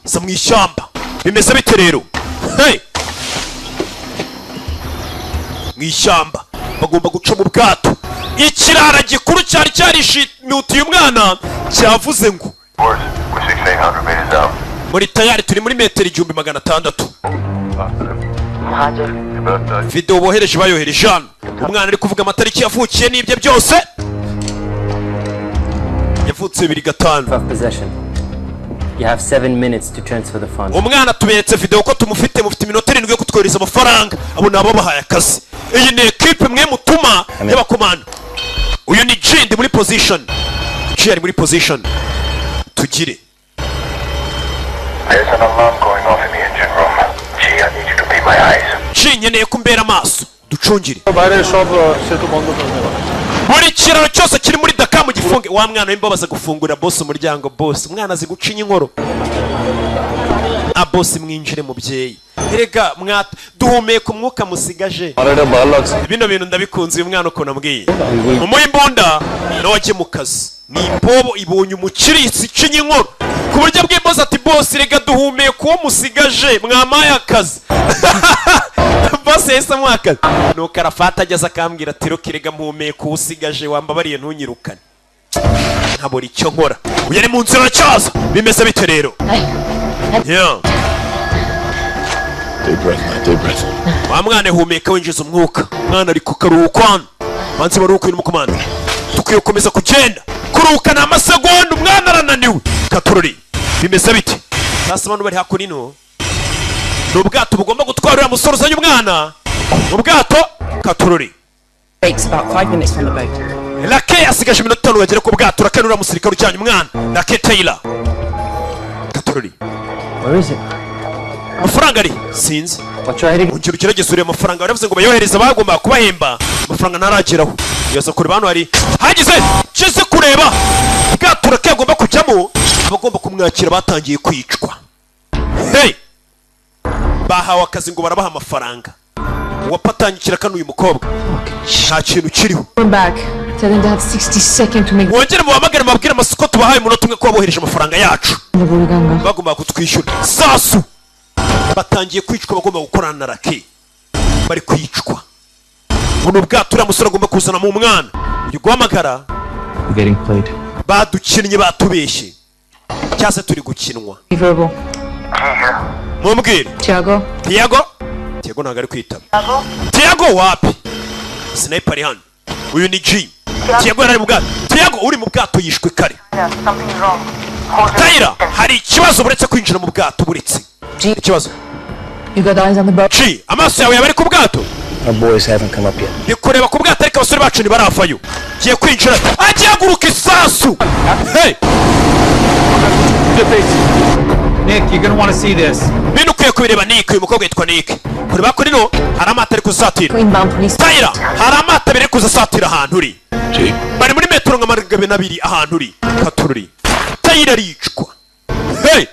Sa mu ishyamba. Bimeze bite rero? Hey! Mu ishyamba bagomba guca mu bwato. Ikirara gikuru cyari cyarishimutiye umwana cyavuze ngo We're 1600 meters out. Muri tayari, turi muri metero 1600. Video bohereje, bayohereje hano, umwana ari kuvuga amatariki yavukiye n'ibye byose. Yavutse 2005. Of possession. You have 7 minutes to transfer the funds. Umwana tuberetse video ko tumufite, mufite iminota 7 yo kutwohereza amafaranga. Abo ni abo bahaye akazi. Iyi ni ekipe mwe mutuma y'abakomando. Uyu ni G, ndi muri position. G ari muri position tugire. There's an alarm going off in the engine room. G, I need you to be my eyes. G, nkeneye ko umbera amaso, ducungire. Buri kiraro cyose kiri muri Daka mu gifunge. Wa mwana w'imbabaza gufungurira boss umuryango. Boss, umwana azi gucinya inkoro. A boss, mwinjire mubyeyi. Erega mwata duhumeka umwuka musigaje. Bino bintu ndabikunze. Uyu mwana ukuntu ambwiye mumuhe imbunda nawe ajye mu kazi. Ni imbobo ibonye umukirisi icinya inkoro ku buryo bw'imbozi ati: "Boss, rega duhumeka uwo musigaje, mwamaye akazi." Boss yahise amuha akazi. Nuko arafata ageze akambwira ati: "Roki, rega mpumeka uwo usigaje, wambabariye ntunyirukane nkabura icyo nkora." Uyu ari mu nzira aracyaza. Bimeze bite rero? Yeah. Deep breath, mate. Deep breath. Wa mwana, humeka winjiza umwuka. Mwana ari ku karuhuko hano, banze baruhuka. Uyu n'umukomando, dukwiye gukomeza kugenda. Kuruhuka ni amasegonda, umwana arananiwe. Katurori, bimeze bite sasa? Abantu bari hakuno, ni ubwato bugomba gutwara uriya musore uzanye umwana. Ubwato, katurori. Breaks about 5 minutes from the boat. Rake asigaje iminota 5 bagere ku bwato. Rake n'uriya musirikare ujyanye umwana, Rake Taylor. Katurori. Where is it? Amafaranga ari? Sinzi, ongera ugerageze urebe amafaranga. Baravuze ngo bayohereze, abagomba kubahemba, amafaranga ntarageraho. Yaza kureba hano, hari hagize kize kureba ubwato Rake agomba kujyamo. Abagomba kumwakira batangiye kwicwa. Hey! Bahawe akazi ngo barabaha amafaranga. Uwapatangikira kano, uyu mukobwa, nta kintu kiriho. Come back. Tell them to have 60 seconds to make Wongere mubahamagare, mubabwire amasoko tubahaye umunota umwe ko babohereje amafaranga yacu. the Buruganga. Bagomba kutwishyura. Sasu batangiye kwicwa. Bagomba gukorana na Rake bari kwicwa. Buno ubwato uriya musore agomba kuzana mu mwana, uyu guhamagara. We're getting played. Badukinnye, batubeshye, cyangwa se turi gukinwa. Verbal. Mumbwire. Tiago. Tiago, Tiago ntabwo ari kwitaba. Tiago wapi? Sniper ari hano. Uyu ni G. Tiago yari ari mu bwato. Tiago uri mu bwato yishwe kare. Tayira, hari ikibazo. Buretse kwinjira mu bwato, buretse ikibazo. You got eyes on the boat? G, amaso yawe yaba ari ku bwato? Our boys haven't come up yet. Ndi kureba ku bwato, ariko abasore bacu ntibaravayo. Ngiye kwinjira, agiye haguruka isasu. Hey! Nick, you're gonna want to see this. Bino ukwiye kubireba, Nick. Uyu mukobwa yitwa Nick. Kureba kuri no, hari amato ari kuzatira. Inbound police. Tayira, hari amato abiri ari kuza asatira ahantu uri. Bari muri metero nka 200 ahantu uri. Katururi, Tayira aricwa. Hey!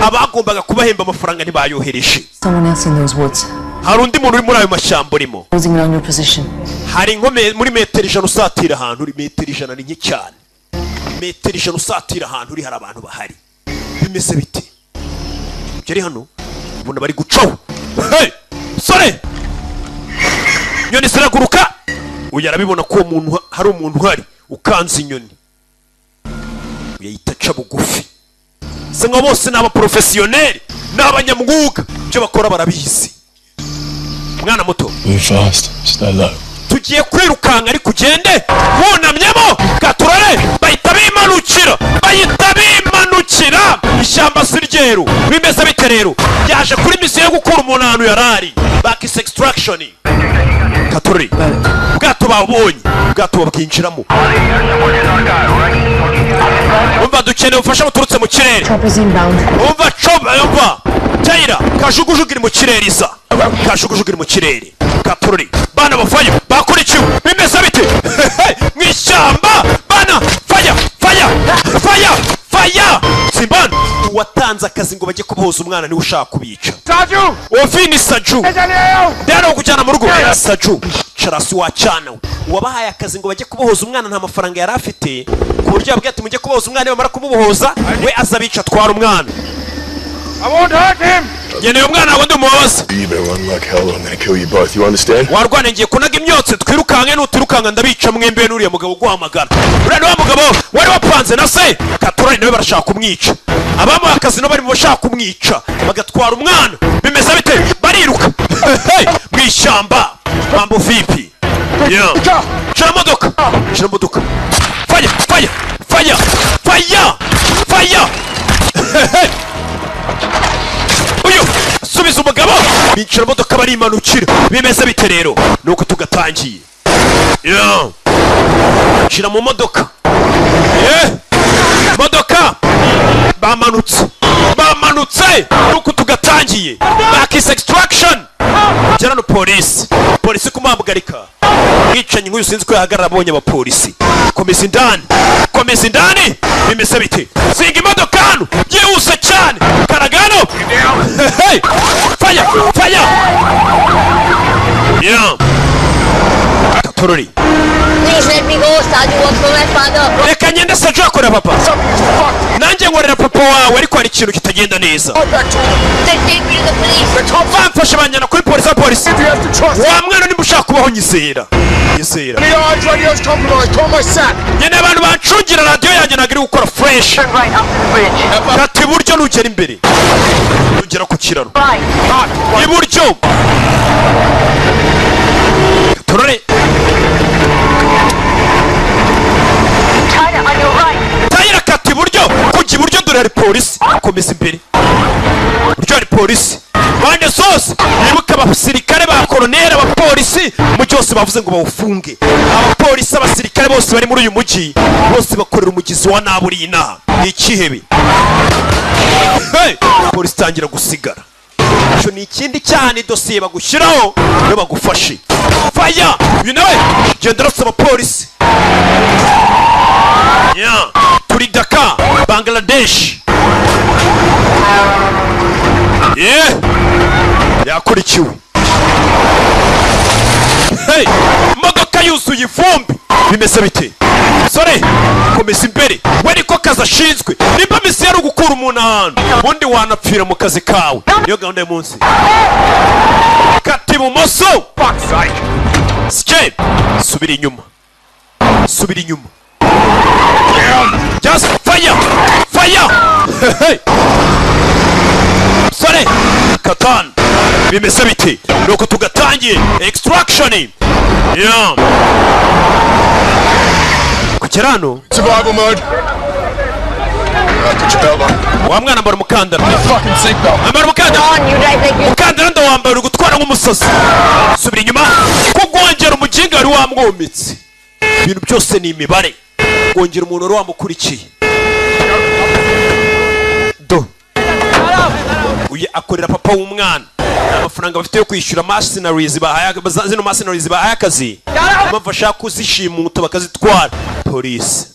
Abagombaga kubahemba amafaranga ntibayohereje. Someone else in those woods. Hari undi muntu uri muri ayo mashyamba urimo. Closing in on your position. Hari nko muri metero 100 usatira ahantu uri. Metero 100 ni nke cyane. Metero 100 usatira ahantu uri, hari abantu bahari. Bimeze bite? Ibyo ari hano, ubona bari gucaho. Hey! Sore, inyoni ziraguruka. Uyu arabibona ko uwo muntu, hari umuntu uhari ukanze inyoni. Uyu ahita aca bugufi. Se nka bose ni abaporofesiyoneri, ni abanyamwuga, ibyo bakora barabizi. Mwana muto. Move fast, stay low. Tugiye kwirukanka, ariko ugende wunamyemo. Gaturare, bahita bimanukira, bahita bimanukira. Ishyamba si ryeru. Bimeze bite rero? Yaje kuri misiyo yo gukura umuntu ahantu yari ari, bakise extraction. Katururi, ubwato babonye, ubwato babwinjiramo. Umva, dukeneye ubufasha buturutse mu kirere. Choppers inbound. Umva, coba, umva Tayira, kajugujugu iri mu kirere isa, kajugujugu iri mu kirere. Katururi, bana bavayo, bakurikiwe. Bimeze bite mu ishyamba? Bana, faya, faya, faya, faya! Simbana, uwatanze akazi ngo bajye kubohoza umwana niwe ushaka kubica. Saju! Ovini Saju ndero kujyana mu rugo. Saju carasi wacana we. Uwabahaye akazi ngo bajye kubohoza umwana nta mafaranga yari afite, ku buryo yabwiye ati: "Mujye kubohoza umwana, bamara kumubohoza we aza abica atwara umwana." I won't hurt him! Nkeneye umwana wawe, ndi umubabaza. You better run like hell or I'm gonna kill you both, you understand? Warwana, ngiye kunaga imyotsi twirukanke. Nutirukanka ndabica mwembe n'uriya mugabo uguhamagara. Uriya ni wa mugabo wari wapanze na se. Katurani nawe barashaka kumwica. Abamuha akazi nabo bari mu bashaka kumwica bagatwara umwana. Bimeze bite? Bariruka. Hey, mu ishyamba. Mambo vipi? Yeah. Shira modoka, shira modoka. Fire, fire, fire, fire, fire. Hey. Uyu subiza umugabo. Binjira modoka, barimanukira. Bimeze bite rero? Nuko tugatangiye. Yeah. Shira mu modoka. Yeah. Modoka bamanutse, bamanutse. Nuko tugatangiye bakise Extraction. Gera no polisi, polisi kumuhagarika. Mwicanyi nk'uyu sinzi ko yahagarara abonye abapolisi. Komeza indani, komeza indani. Bimeze bite? Zinga imodoka hano byihuse cyane. Karagano. Hey! Fire, fire. Yeah. Katorori. Please let me go. Saju works for my father. Reka ngende, Saju akorera papa, nanjye nkorera papa wawe, ariko hari ikintu kitagenda neza. They take me to the police. Bamfashe banjyana kuri polisi ya polisi. Wa mwana, niba ushaka kubaho, nyizera, nyizera. Nyine abantu bancungira radiyo yanjye ntabwo iri gukora fresh. Kata iburyo nugera imbere, nugera ku kiraro iburyo. Turore. Tayira, kata iburyo, kujya iburyo. Dore hari polisi. Komeza imbere, iburyo hari polisi mpande zose. Wibuke abasirikare ba koroneri, abapolisi, umujyi wose bavuze ngo bawufunge. Abapolisi, abasirikare bose bari muri uyu mujyi bose bakorera umugizi wa nabi uri inaha, ni ikihebe. Hey! Polisi itangira gusigara. Icyo ni ikindi cyaha, ni dosiye bagushyiraho iyo bagufashe. Faya! Uyu nawe genda urasa abapolisi. Yeah. Turi Daka, Bangladesh. Yeah. Yakurikiwe. Hey! Imodoka yuzuye ivumbi. Bimeze bite? Sore, komeza imbere. We niko kazi ashinzwe. Nimba misi yari ugukura umuntu ahantu, ubundi wanapfira mu kazi kawe. Niyo gahunda y'umunsi. Kata ibumoso. Sike! Subira inyuma. Subira inyuma. Just fire! Fire! Hey! Sore! Katan! Bimeze bite? Nuko tugatangiye Extraction. Yeah. Kugera hano. Survival mode. Put your belt on. Wa mwana, ambara umukandara. Fucking seatbelt. Ambara umukandara. On, you drive like you. Umukandara ndawambaye, uri gutwara nk'umusazi. Subira inyuma. Kugongera umuginga wari wamwomitse. Ibintu byose ni imibare. Kongera umuntu wari wamukurikiye. Do uyu akorera papa w'umwana. Nta mafaranga bafite yo kwishyura mercenaries bahaye, zino mercenaries bahaye akazi. Impamvu ashaka kuzishimuta bakazitwara. Polisi,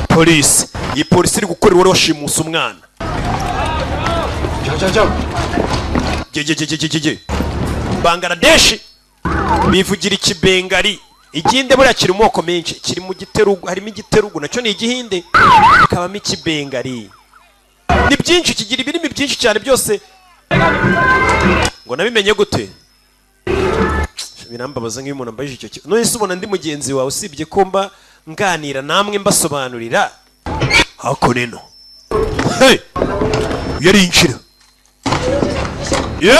polisi, iyi polisi iri gukorera uwari washimuse umwana. Ge ge ge ge ge ge. Bangladesh bivugira Ikibengari. Igihinde buriya kiri mu moko menshi, kiri mu giterugu, harimo Igiterugu nacyo ni Igihinde, hakabamo Ikibengari. Ni byinshi, kigira ibirimi byinshi cyane byose. Ngo nabimenye gute? Birambabaza nk'iyo umuntu ambajije icyo kibazo. None se ubona ndi mugenzi wawe, usibye ko mba nganira namwe mbasobanurira hakuno? Hey! Yarinjira ye,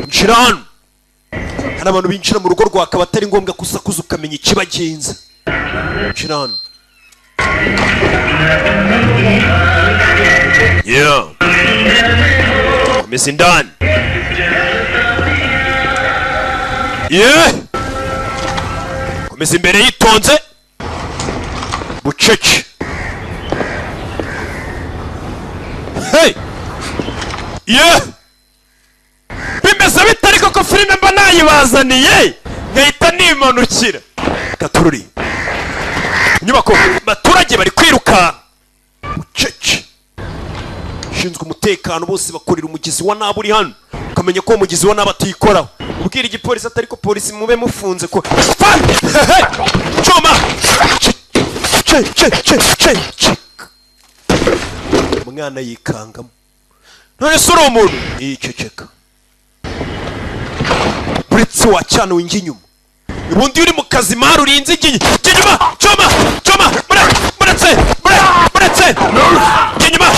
nshira hano. Hari abantu binjira mu rugo rwakaba atari ngombwa kusakuza ukamenya ikibagenza. Nshira hano. Yeah. Komeza indani. Yeah. Komeza imbere yitonze bucece. Hey! Yeah! Bimeze bite ariko ko filime mba nayibazaniye nkahita nimanukira? Katururi inyubako, abaturage bari kwiruka bucece. Ushinzwe umutekano bose bakorera umugizi wa nabi uri hano. Ukamenya ko uwo mugizi wa nabi atikoraho. Ubwira igipolisi atari ko polisi mube mufunze ko. Fa! Hey! Cyuma! Ce ce ce ce ce. Umwana yikangamo. None se uri umuntu? Yiceceka. Uretse wacana winjye inyuma. Ubundi iyo uri mu kazi mari urinze igihe. Jya inyuma! Cyuma! Cyuma! Muretse! Muretse! Muretse! Jya inyuma!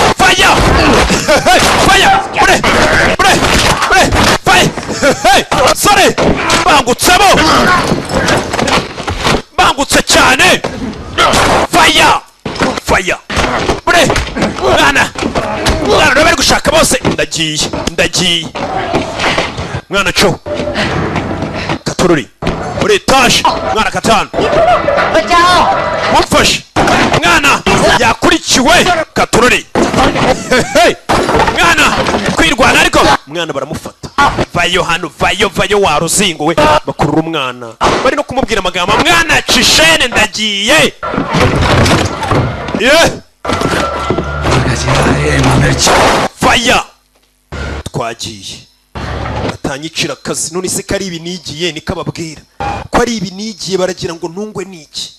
Rwose ndagiye, ndagiye. Mwana co katorori muri etaje, mwana katanu. Mumfashe, mwana yakurikiwe. Katorori. Hey, mwana kwirwana, ariko mwana baramufata. Vayo hano, vayo, vayo wa ruzingo we! Bakurura umwana, bari no kumubwira amagambo. Mwana cishene, ndagiye ye. Faya, twagiye atanyicira akazi. None se ko ari ibi nigiye? Niko ababwira ko ari ibi nigiye, baragira ngo ntungwe n'iki?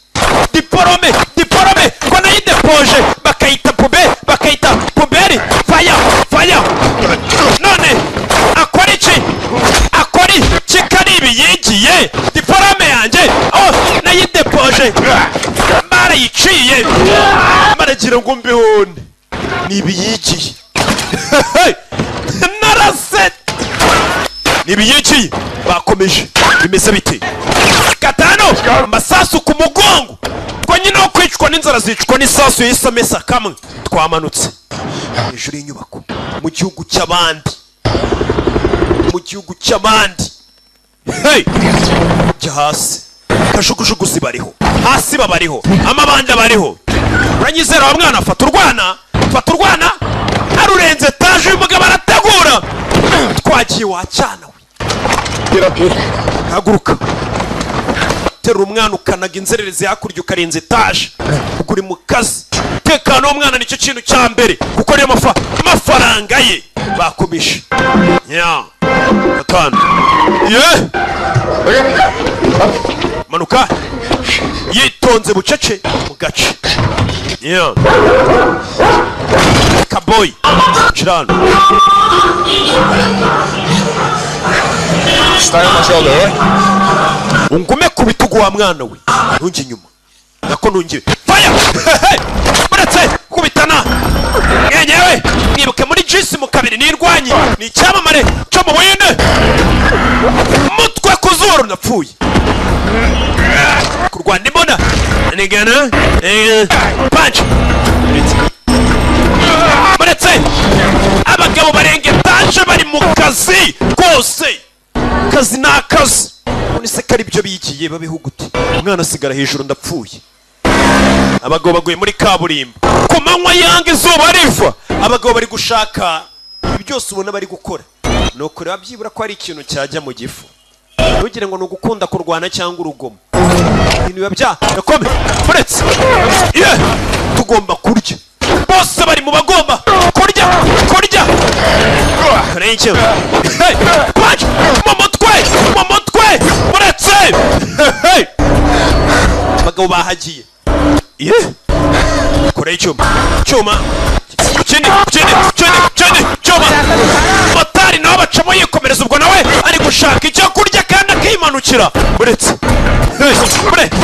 Diporome, diporome ko nayidepoje bakayita pube, bakayita poubelle. Faya, faya! None akora iki? Akora iki ko ari ibi yigiye? Diporome yanjye, oh, nayidepoje barayiciye, baragira ngo mbihone. Ni ibi yigiye, narase, ni ibi yigiye. Bakomeje, bimeze bite? Gatanu, amasasu ku mugongo. Ubwo nyine wo kwicwa n'inzara zicwa n'isasu, yahise amesa kamwe. Twamanutse hejuru y'inyubako mu gihugu cy'abandi, mu gihugu cy'abandi. Hey! Jya hasi, kajugujugu zibariho hasi, babariho amabanda bariho. Uranyizera wa mwana? Fata urwana, fata urwana. Arurenze etaje, uyu mugabo arategura. Twagiye wacyana we, haguruka, terura umwana, ukanaga inzererezi hakurya, ukarenza etaje. Ubwo uri mu kazi. Tekano w'umwana nicyo kintu cya mbere, kuko niyo mafaranga ye. Bakomeje nya gatanu ye, manuka yitonze bucece mu gace nya kaboyi cirano. Stay on my shoulder, eh? Ungume ku bitugu wa mwana we, ntunge inyuma nako ntunge. Fire! Uretse kubitana mwenyewe, mwibuke muri jisi mu kabiri nirwanyi, ni icyamamare cyo mu Buhinde. Mutwe ku zuru, napfuye kurwana imbona nigana punch. Muretse, abagabo barenga etaje, bari mu kazi kose. Kazi ni akazi. None se ko ari byo bigiye, babiho gute? Umwana asigara hejuru, ndapfuye. Abagabo baguye muri kaburimbo ku manywa yanga, izuba riva. Abagabo bari gushaka. Ibi byose ubona bari gukora ni ukureba byibura ko hari ikintu cyajya mu gifu. Ntugire ngo ni ugukunda kurwana cyangwa urugomo, ibintu biba byakome. Uretse ye, tugomba kurya. Bose bari mu bagomba kurya, kurya. Karenge. Hey, punch mu mutwe, mu mutwe. Uretse. Hey! Abagabo bahagiye ye, kore icyuma, cyuma kindi, kindi, kindi, kindi cyuma. Motari nawe bacamo yikomereza. Ubwo nawe ari gushaka icyo kurya kandi akimanukira. Muretse. Hey,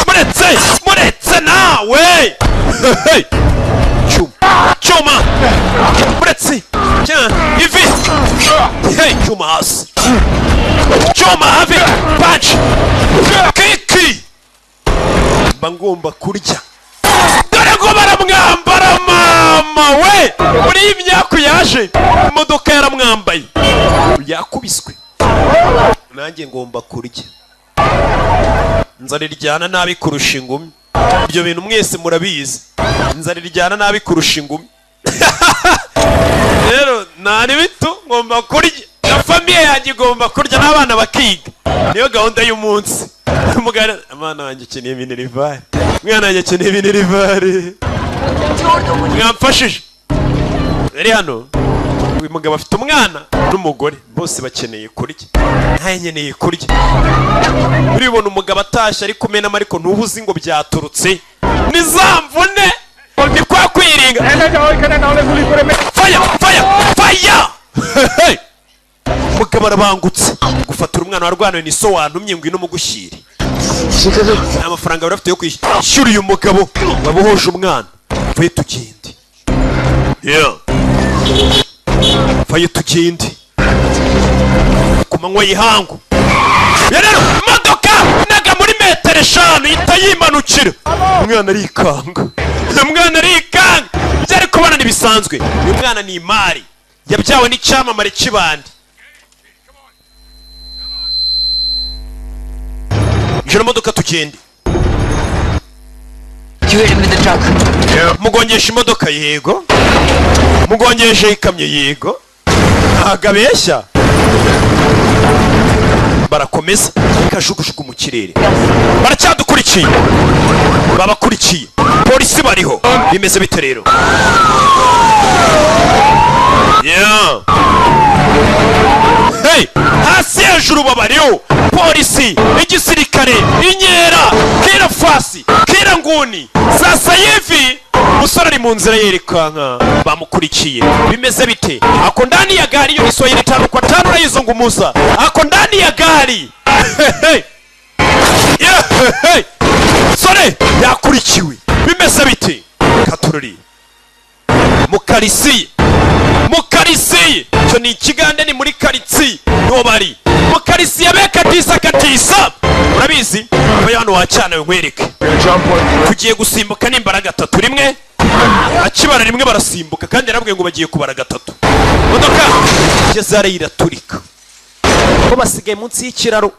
muretse, muretse nawe. Hey! Cyuma, cyuma, muretse. Ivi. Hey, cyuma hasi, cyuma hafi, punch kiki. Mba ngomba kurya. Dore ngo baramwambara mama we. Muri iyi myaka yaje imodoka yaramwambaye, yakubiswe. Nanjye ngomba kurya. Inzara iryana nabi kurusha ingumi, ibyo bintu mwese murabizi. Inzara iryana nabi kurusha ingumi. Rero ntari bitu, ngomba kurya na famille yanjye igomba kurya n'abana bakiga, niyo gahunda y'umunsi. Umugana abana wanjye akeneye minerval, umwana wanjye akeneye minerval, mwamfashije. Rero hano uyu mugabo afite umwana n'umugore, bose bakeneye kurya, ntaye nkeneye kurya. Uribona umugabo atashye ari kumenamo, ariko ntuba uzi ngo byaturutse ni za mvune, ni kwa kwiringa. Faya, faya, faya! Hey! Umugabo arabangutse gufatira umwana warwaniwe. Ni so wantumye, ngwino mugushyire. Nta mafaranga bari bafite yo kwishyura uyu mugabo wabohoje umwana. Vayo tugende, yeah. Vayo tugende ku manywa y'ihangu. Ya rero imodoka naga muri metero 5 ihita yimanukira. Umwana arikanga, umwana arikanga. Ibyo ari kubona ntibisanzwe. Uyu mwana ni imari. Yabyawe n'icyamamare cy'ibandi. Injira modoka tugende. Mugongesha imodoka yego. Mugongesha ikamyo yego. Ntabwo abeshya. Barakomeza kajugujugu mu kirere. Baracyadukurikiye. Babakurikiye. Polisi bariho. Bimeze bite rero? Yeah. Hey, hasi hejuru babariho. Polisi, igisirikare, inyera, kira fasi, kira nguni. Sasa hivi musore ari mu nzira yerekanka bamukurikiye. Bimeze bite? Ako ndani ya gari yo Kiswahili 5 kwa 5 urayizungumuza. Ako ndani ya gari. Hey. Yeah, hey. Sore yakurikiwe. Bimeze bite? Katururi. Mukarisi. Mukarisi. Cyo ni ikigande ni muri karitsi. No bari. Mukarisi yabeka tisa katisa. Urabizi? Bayo hano wacana nkwereke. Tugiye gusimbuka nimbara gatatu rimwe. Akibara rimwe barasimbuka kandi yarabwiye ngo bagiye kubara gatatu. Modoka gezare iraturika. Ko basigaye munsi y'ikiraro.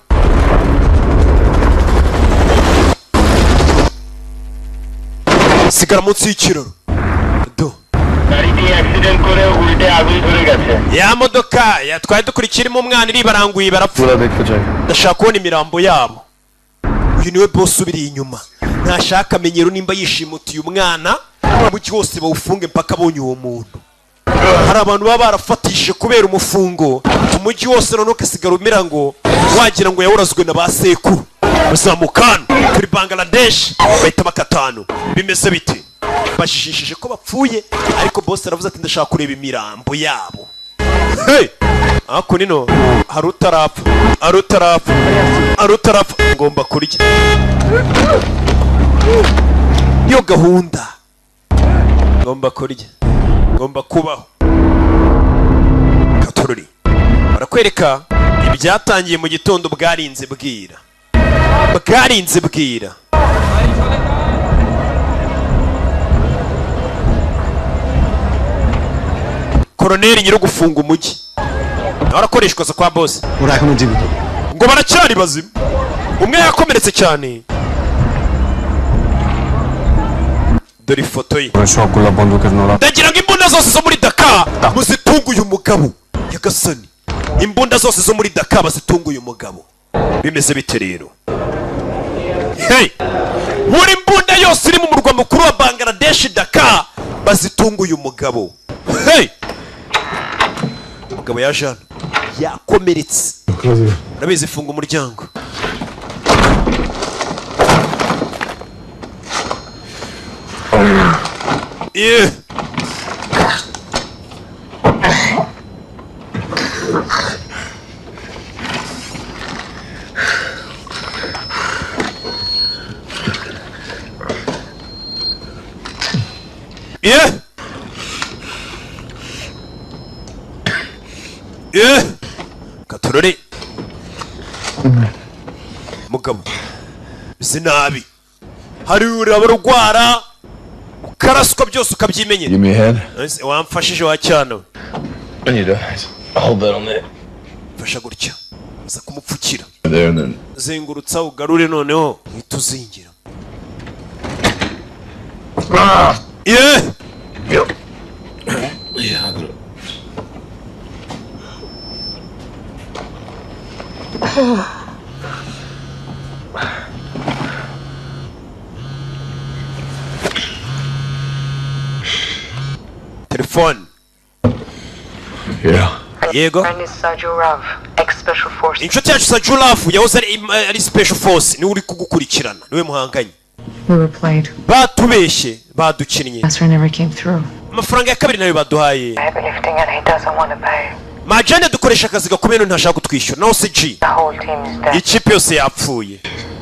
Sigara munsi y'ikiraro. Do. Ya modoka yatwaye dukurikirimo umwana iri baranguye barapfa. Ndashaka kubona imirambo yabo. Uyu niwe boss ubiri inyuma. Ntashaka amenyero nimba yishimutiye umwana umugi wose bawufunge mpaka abonye uwo muntu. Hari abantu baba barafatishije kubera umufungo umujyi wose none ukasigara umira ngo wagira ngo yawurazwe na ba sekuru. Bazamukana kuri Bangladesh bahita bakatanu. Bimeze bite? Bajijishije ko bapfuye ariko boss aravuze ati ndashaka kureba imirambo yabo. Hey! Ako nino harutarapfa harutarapfa harutarapfa ngomba kurya. Yo gahunda ngomba kurya ngomba kubaho. Katururi barakwereka ibyatangiye mu gitondo bwarinze bwira. Bwarinze bwira. Koroneri nyiro gufunga umujyi arakoreshwa kwa boss. Ngo baracyari bazima. Umwe yakomeretse cyane. Dore ifoto ye. Ndagira ngo imbunda zose zo muri Dakar muzitunguye umugabo. Yagasani. Imbunda zose zo muri Dakar bazitunguye umugabo. Bimeze bite rero? Hey! Buri mbunda yose iri mu murwa mukuru wa Bangladesh Dakar bazitunguye umugabo. Hey! Umugabo yaje hano yakomeretse. Urabizi funga umuryango. Yeah. Yeah. Yeah. Katurore. Mugabo. Sinabi. Hari urabarwara ukaraswa byose ukabyimenyera. Give me a hand. Wamfashije wa cyano. I need to hold that on there. Fasha gutya. Uza kumupfukira. There and then. Zengurutsa ugarure noneho ituzingira. Yeah. Yep. Yeah, I got it. Telefone. Yeah. Yego. Inshuti yacu Sajurav yahoze ari special force niwe uri kugukurikirana niwe muhanganye. We were played. Batubeshye badukinnye. Transfer never came through. Amafaranga ya kabiri nayo baduhaye. Majane dukoresha akazi gakomeye ntashaka kutwishyura. No CG. Ikipe yose yapfuye.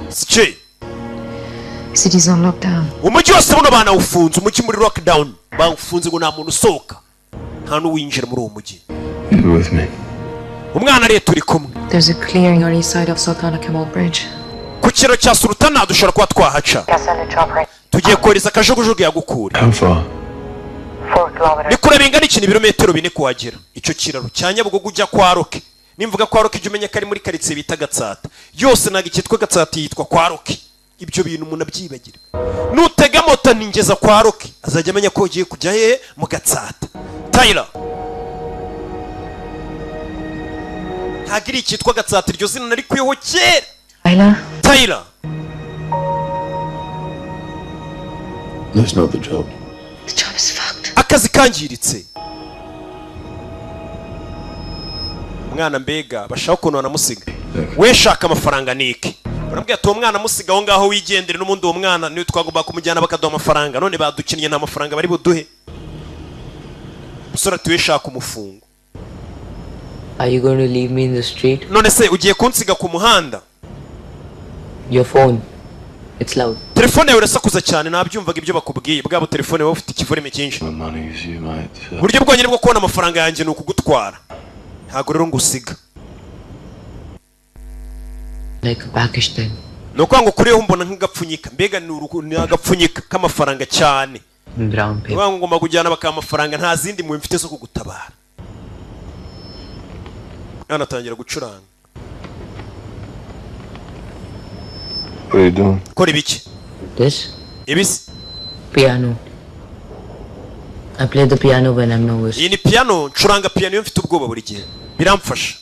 CG. City's on lockdown. Umujyi wose buno banawufunze, umujyi muri lockdown. Bawufunze ngo nta muntu usohoka. Nta n'uwinjira muri uwo mujyi. With me. Umwana ariye turi kumwe. There's a clearing on east side of Sultana Kemal Bridge. Ku kiraro cya Sultana dushobora kuba twahaca. Tugiye kohereza akajugujugu yagukura. How far? 4 kilometers. Ni kure bingana iki? Ni ibirometero 4 kuhagera, icyo kiraro cya Nyabugogo ujya kwa Roke. Nimvuga kwa Roke, ujya umenya ko ari muri karitsiye bita Gatsata. Yose ntabwo icyitwa Gatsata, yitwa kwa Roke. Ibyo bintu umuntu abyibagira. Nutega moto ningeza kwa Roke, azajya amenya ko ugiye kujya hehe, mu Gatsata. Tyler, ntabwo iri icyitwa Gatsata, iryo zina narikuyeho kera. Tyler? Tyler. That's not the job. The job is fucked. Akazi kangiritse. Umwana mbega bashaka ukuntu banamusiga. We shaka amafaranga niki. Baramubwira ati uwo mwana amusiga aho ngaho wigendere, n'ubundi uwo mwana niwe twagomba kumujyana bakaduha amafaranga, none badukinnye, nta mafaranga bari buduhe. Umusore ati we shaka umufungo. Are you going to leave me in the street? None se ugiye kunsiga ku muhanda? Your phone. It's loud. Telefone yawe irasakuza cyane. Nabyumvaga ibyo bakubwiye, bwabo telefone wowe ufite ikivorime cyinshi. The monies you might. Uburyo bwonyine bwo kubona amafaranga yanjye ni ukugutwara, ntabwo rero ngusiga. Like a package then. Ni ukuvuga ngo kuriho mbona nk'agapfunyika, mbega ni ni agapfunyika k'amafaranga cyane. In brown Ni paper. ukuvuga ngo ngomba kujyana bakaha amafaranga, nta zindi mpuhwe mfite zo kugutabara. Hano atangira gucuranga. What are you doing? Kora ibiki? This? Ibisi? Piano. I play the piano when I'm nervous. Iyi ni piano. Ncuranga piano iyo mfite ubwoba, buri gihe biramfasha.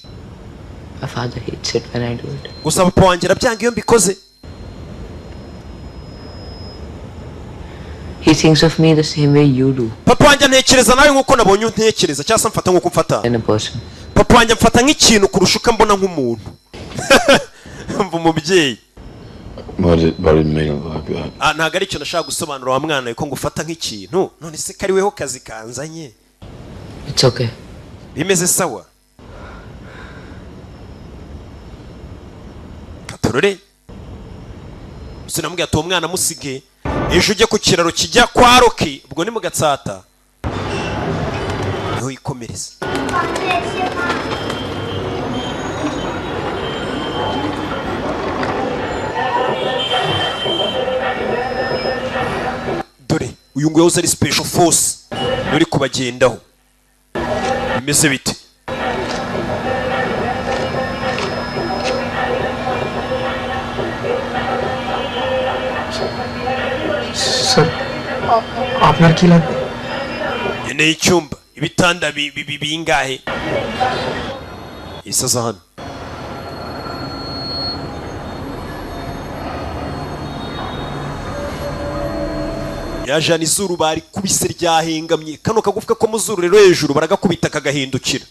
My father hates it when I do it. Gusa papa wanjye arabyanga iyo mbikoze. He thinks of me the same way you do. Papa wanjye antekereza nawe nk'uko nabonye untekereza, cyangwa se amfata nk'uko umfata. In a person. Papa wanjye amfata nk'ikintu kurusha uko ambona nk'umuntu. Mva umubyeyi. But I didn't mean it like that. Ah, ntabwo ari icyo nashaka gusobanura wa mwana we, ko ngufata nk'ikintu. None se ko ari weho kazi kanzanye? It's okay. Bimeze sawa. Katorore sinamubwira ati uwo mwana musige, ejo ujye ku kiraro kijya kwa Roki, ubwo ni mu Gatsata, niho yikomereza. Dore uyu nguyu yahoze ari special force, niwe uri kubagendaho. Bimeze bite? Sir, আপনার কি লাগবে? Nkeneye icyumba, ibitanda bingahe? Isaza hano. Yajana izuru barikubise ryahengamye, kano kagufwa ko mu zuru rero hejuru baragakubita kagahindukira,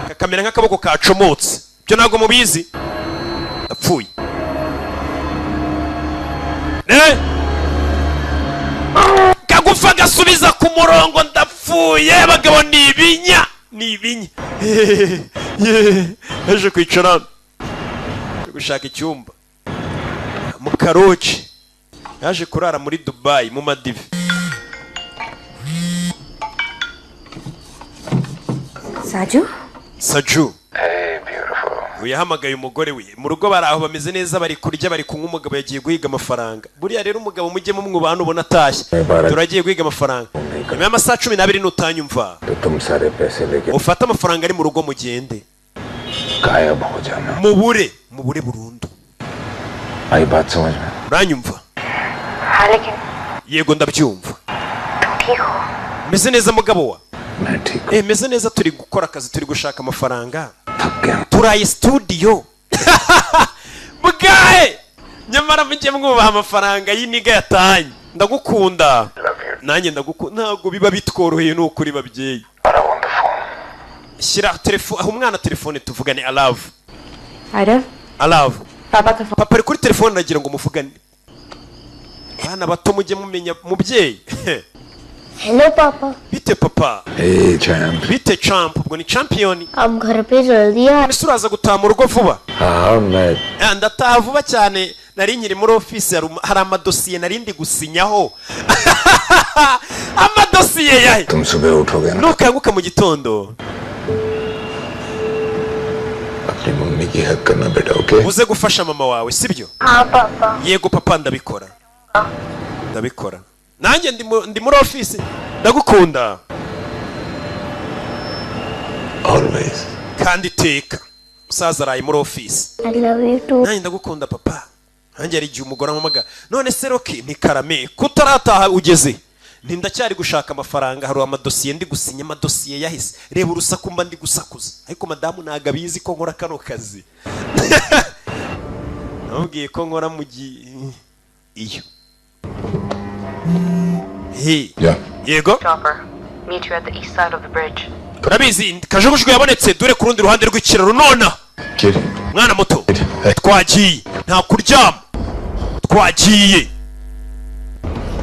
kakamera nk'akaboko kacomotse. Ibyo ntabwo mubizi. Apfuye. Kagufa gasubiza ku murongo. Ndapfuye. Abagabo ni ibinya, ni ibinya. Ejo kwicara hano gushaka icyumba mu karoci. Yaje kurara muri Dubai mu Madive. Saju? Saju. Hey, beautiful. Uyu yahamagaye umugore we mu rugo, bari aho bameze neza, bari kurya, bari kunywa. Umugabo yagiye guhiga amafaranga. Buriya rero umugabo mujye mumwubaha. Nubona atashye, turagiye guhiga amafaranga, nyuma y'amasaha 12 nutanyumva, तो तुम सारे पैसे लेके ufate amafaranga ari mu rugo mugende. गायब हो जाना. Mubure, mubure burundu. आई बात समझ में? Uranyumva? हाँ, लेकिन Yego, ndabyumva. तुम ठीक हो? Meze neza mugabo wa. मैं ठीक. Eh, meze neza, turi gukora akazi, turi gushaka amafaranga. थक गया. Turaye studio bwahe. Nyamara mujye mwubaha amafaranga y'iniga yatanye. Ndagukunda. Nanjye ndagukunda. Ntabwo biba bitworoheye, ni ukuri babyeyi. Shyira telefone aho umwana, telefone tuvugane. Alavu. Aarav. Alavu. पापा का phone. Papa ari kuri telefone, aragira ngo muvugane. Bana bato, mujye mumenya mubyeyi. Hello पापा. Bite papa? Hey, champ. Bite champ, ubwo ni champion. आप घर पे जल्दी आ? Ese uraza gutaha mu rugo vuba? हाँ, मैं Ah, ndataha vuba cyane. Nari nkiri muri ofisi, hari amadosiye nari ndi gusinyaho. Amadosiye yahe? तुम सुबह उठोगे ना, Nukanguka mu gitondo, अपनी मम्मी की हेल्प करना बेटा, okay? uze gufasha mama wawe, sibyo? हाँ पापा. Yego papa, ndabikora, ndabikora. Nanjye ndi muri ofisi. Ndagukunda. Always. Kandi iteka. Umusaza araye muri ofisi. I love you too. Nanjye ndagukunda, papa. Nanjye hari igihe umugore ampamagara: "None se Rocky?" Ntikarame kutarataha ugeze? Nti ndacyari gushaka amafaranga, hari amadosiye ndi gusinya, amadosiye yahise. Reba urusaku mba ndi gusakuza, ariko madamu ntabwo abizi ko nkora kano kazi. Namubwiye ko nkora mu gihe iyo. He. Yeah. Yego. Chopper. Meet you at the east side of the bridge. Urabizi, kajugujugu yabonetse dore ku rundi ruhande rw'ikiraro nona. Kid. Mwana muto, twagiye, nta kuryama, twagiye.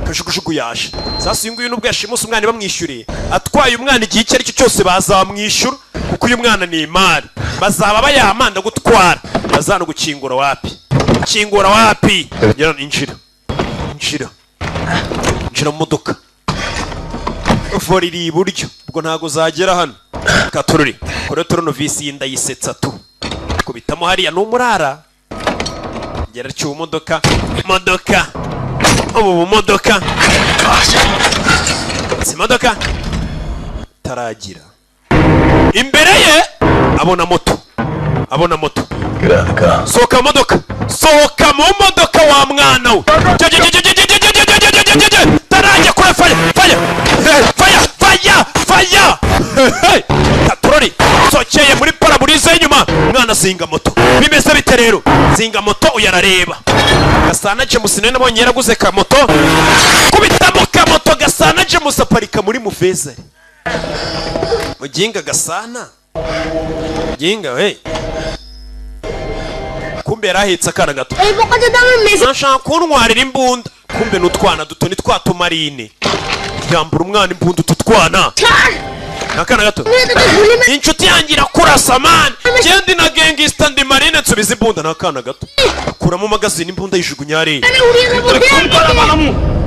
Kajugujugu yaje. Sasa uyu nguyu nubwo yashimuse umwana bamwishyuriye, atwaye umwana, igihe icyo ari cyo cyose bazamwishyura, kuko uyu mwana ni imari bazaba bayamanda gutwara. Bazana gukingura wapi? Kingura wapi? Ngera, injira, injira, injira mu modoka. Volant iri iburyo, ubwo ntago zagera hano. Katururi kore tournevis y'inda yisetsa tu kubitamo hariya ni umurara. Ngera cyuba modoka, modoka ubu bumodoka si modoka taragira imbere ye, abona moto, abona moto. Get out of the car. Sohoka mu modoka, sohoka mu modoka wa mwana we. Tarajya kure, faya, faya, faya, faya, faya. Katorori sokeye muri pare-brise y'inyuma. Umwana azinga moto. Bimeze bite rero? Zinga moto. Uyu arareba Gasana James, nawe nabonye yaraguze kamoto. Kubitamo kamoto, Gasana James aparika muri muvezari. Muginga Gasana, muginga we, kumbe yari ahetse akana gato. Nashaka kuntwarira imbunda, kumbe n'utwana duto ni twa tumarine. Yambura umwana imbunda. Utu twana ni akana gato. Inshuti yanjye irakurasa man, ngende na gangster, ndi marine, nsubiza imbunda. Ni akana gato, kuramo magazine, imbunda yijugunya hariya.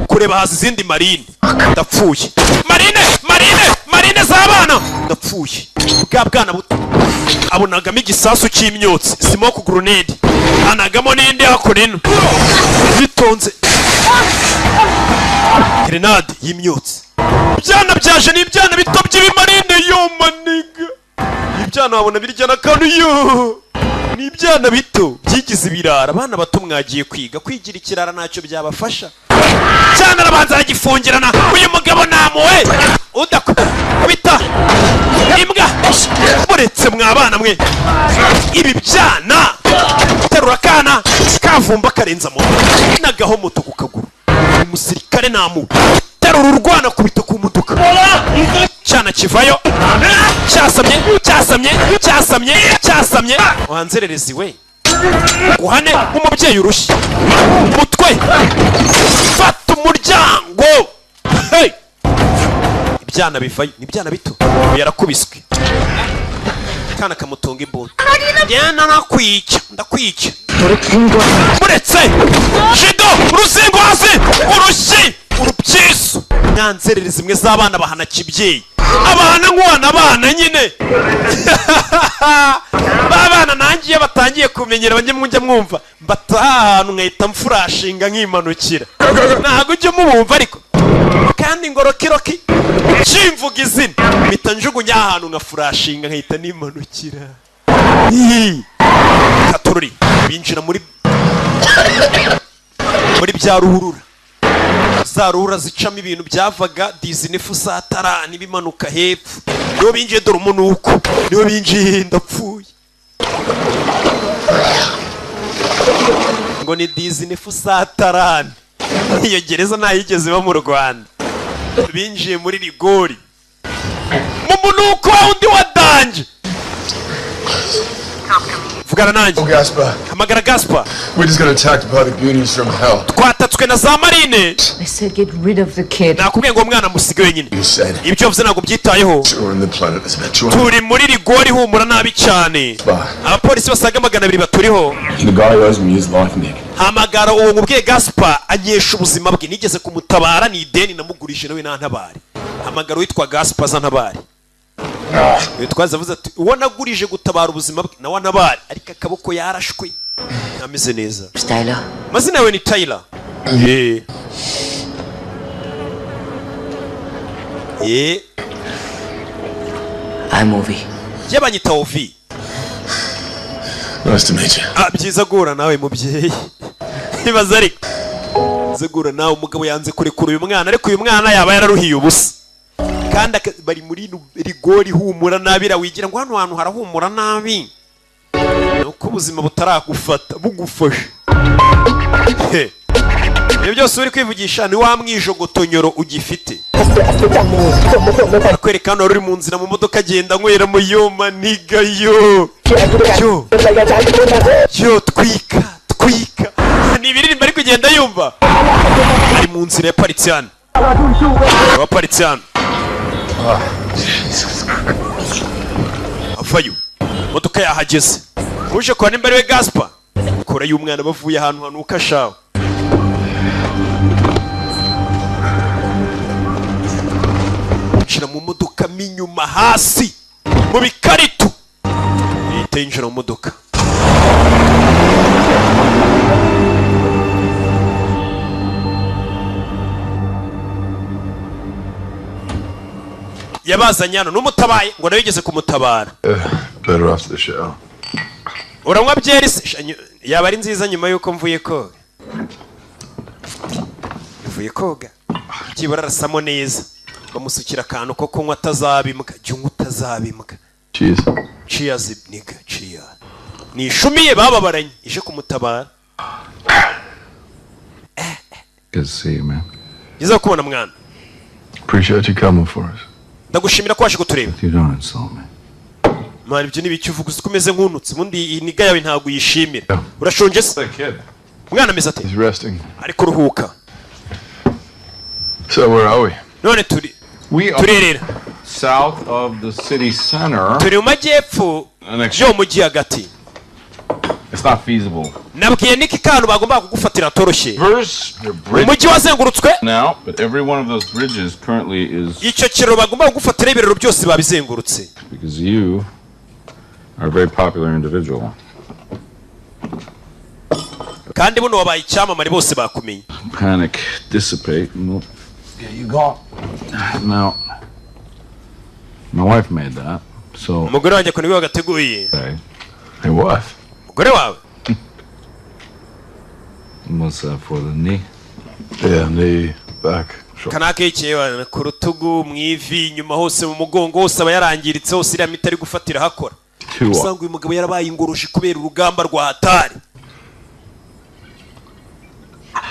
Kureba hasi izindi marine. Ndapfuye! Marine, marine, marine z'abana! Ndapfuye! Bwa bwana buto abonagamo igisasu cy'imyotsi, smoke grenade, anagamo n'indi hakuno ino bitonze, grenade y'imyotsi. Ibyana byaje ni ibyana bito by'ibimarine. Yo maniga, ibyana wabona birya n'akantu. Yo, ni ibyana bito byigize ibirara. Abana bato mwagiye kwiga, kwigira ikirara ntacyo byabafasha cyane. Arabanza aragifungirana. Uyu mugabo namuwe udakubita imbwa. Muretse mwabana mwe, ibi byana. Terura akana kavumba, karenza moto, nagaho moto ku kaguru. Umusirikare namu terura urwana, kubita ku modoka. Cyana kivayo cyasamye, cyasamye, cyasamye, cyasamye. Wanzererezi we, guhane umubyeyi urushye umutwe. Fata umuryango. Hey! Ibyana bivayo ni ibyana bito. Uyu yarakubiswe, kana kamutunga imbunda. Njyana nakwica, ndakwica. Muretse shido uruzingo hasi, urushyi, urupyiso. Nyanzerere zimwe z'abana bahana kibyeyi, abana nk'uwana, abana nyine babana. Nanjye iyo batangiye kumenyera bajye mujya mwumva mbataha ahantu nkahita mfurashinga nkimanukira. Ntabwo ujya mubumva, ariko kandi ngo Rocky, Rocky kimvuga izina, mpita njugunya ahantu nkafurashinga nkahita nimanukira. Ii. Katururi binjira muri bya ruhurura, za ruhurura zicamo ibintu byavaga dix-neuf cent trente bimanuka hepfo. Niho binjiye, dore umunuko, niho binjiye. Ndapfuye! Ngo ni dix-neuf cent trente, iyo gereza ntayigeze iba mu Rwanda. Binjiye muri rigori mu munuko wa undi wa danger. Vugana nanjye. Oh, Gaspar. Hamagara Gaspar. We just got attacked by the Goonies from hell. Twatatswe na za marine. I said get rid of the kid. Nakubwiye ngo umwana musige wenyine. You said Ibyo wavuze ntabwo byitayeho. we're in the planet. There's about 200. Turi muri rigori ihumura nabi cyane, abapolisi basaga 200 baturiho. The guy who owes me his life, Nick. Hamagara uwo mubwiye Gaspar, anyesha ubuzima bwe. Nigeze kumutabara, ni ideni namugurije, nawe nantabare. Hamagara uwitwa Gaspar azantabare. Witwaza avuze ati uwo nagurije gutabara ubuzima bwe nawe antabare, ariko akaboko yarashwe ntameze neza. Tyler. Amazina yawe ni Tyler? Yeah. Eh, I'm Ovi. Njye banyita Ovi. Nice to meet you. Ah, byiza guhura nawe mubyeyi. Ibaze ariko byiza guhura nawe. Umugabo yanze kurekura uyu mwana, ariko uyu mwana yaba yararuhiye ubusa kandi bari muri rigori ihumura nabi. Wigira ngo hano hantu harahumura nabi, ni uko ubuzima butaragufata bugufashe. He. Ibyo byose uri kwivugisha ni wa mwijogotonyoro ugifite. Akwereka hano wari uri mu nzira mu modoka, agenda anywera mu yoma niga yo yo yo, twika twika, ni ibiririmbo ari kugenda yumva ari mu nzira. Yaparitse hano, waparitse hano, avayo, imodoka yahageze. Uje kwa nimba ari we Gaspa kure y'umwana, bavuye ahantu hanuka shawe. Yinjira mu modoka mo inyuma hasi mu bikarito, ihita yinjira mu modoka. Yabazanye hano n'umutabaye ngo nawe yigeze kumutabara. Better after the shower. Uranywa byeri se? Yaba ari nziza nyuma y'uko mvuye koga. Mvuye koga, byibura arasamo neza. Bamusukira akantu ko kunywa atazabimbwa. Jya unywa utazabimbwa. Cheers. Cheers nigga, cheers. Ni ishumi ye bababaranye ije kumutabara. Good to see you, man. Byiza kubona mwana. Appreciate you coming for us. Ndagushimira ko waje kutureba. You don't insult me. Mwana, ibyo ni ibiki uvuga? Uzi ko umeze nk'unutse? Ubundi iyi nigga yawe ntabwo uyishimira. Urashonje se? Umwana ameze ate? He's resting. Ari kuruhuka. So where are we? None turi We are turerera south of the city center. Turi mu majyepfo yo mu mujyi hagati. It's not feasible. Nabwiye niki kantu bagomba kugufatira atoroshye. First, the bridge Umujyi wazengurutswe. now, but every one of those bridges currently is Icyo kiraro bagomba kugufatira, ibiraro byose babizengurutse. because you are a very popular individual. Kandi buno wabaye icyamamare, bose bakumenye. Panic dissipate and we'll get you gone. Now, my wife made that, so Umugore wanjye ukuntu wagateguye. okay. Your wife? Umugore wawe. What's that for, the knee? Yeah, knee, back, shoulder. Kanakekeye ku rutugu, mu ivi, inyuma hose, mu mugongo hose aba yarangiritse hose. Iriya miti ari gufatira hakora. Two. Usanga uyu mugabo yarabaye ingoroshi kubera urugamba rwa hatari,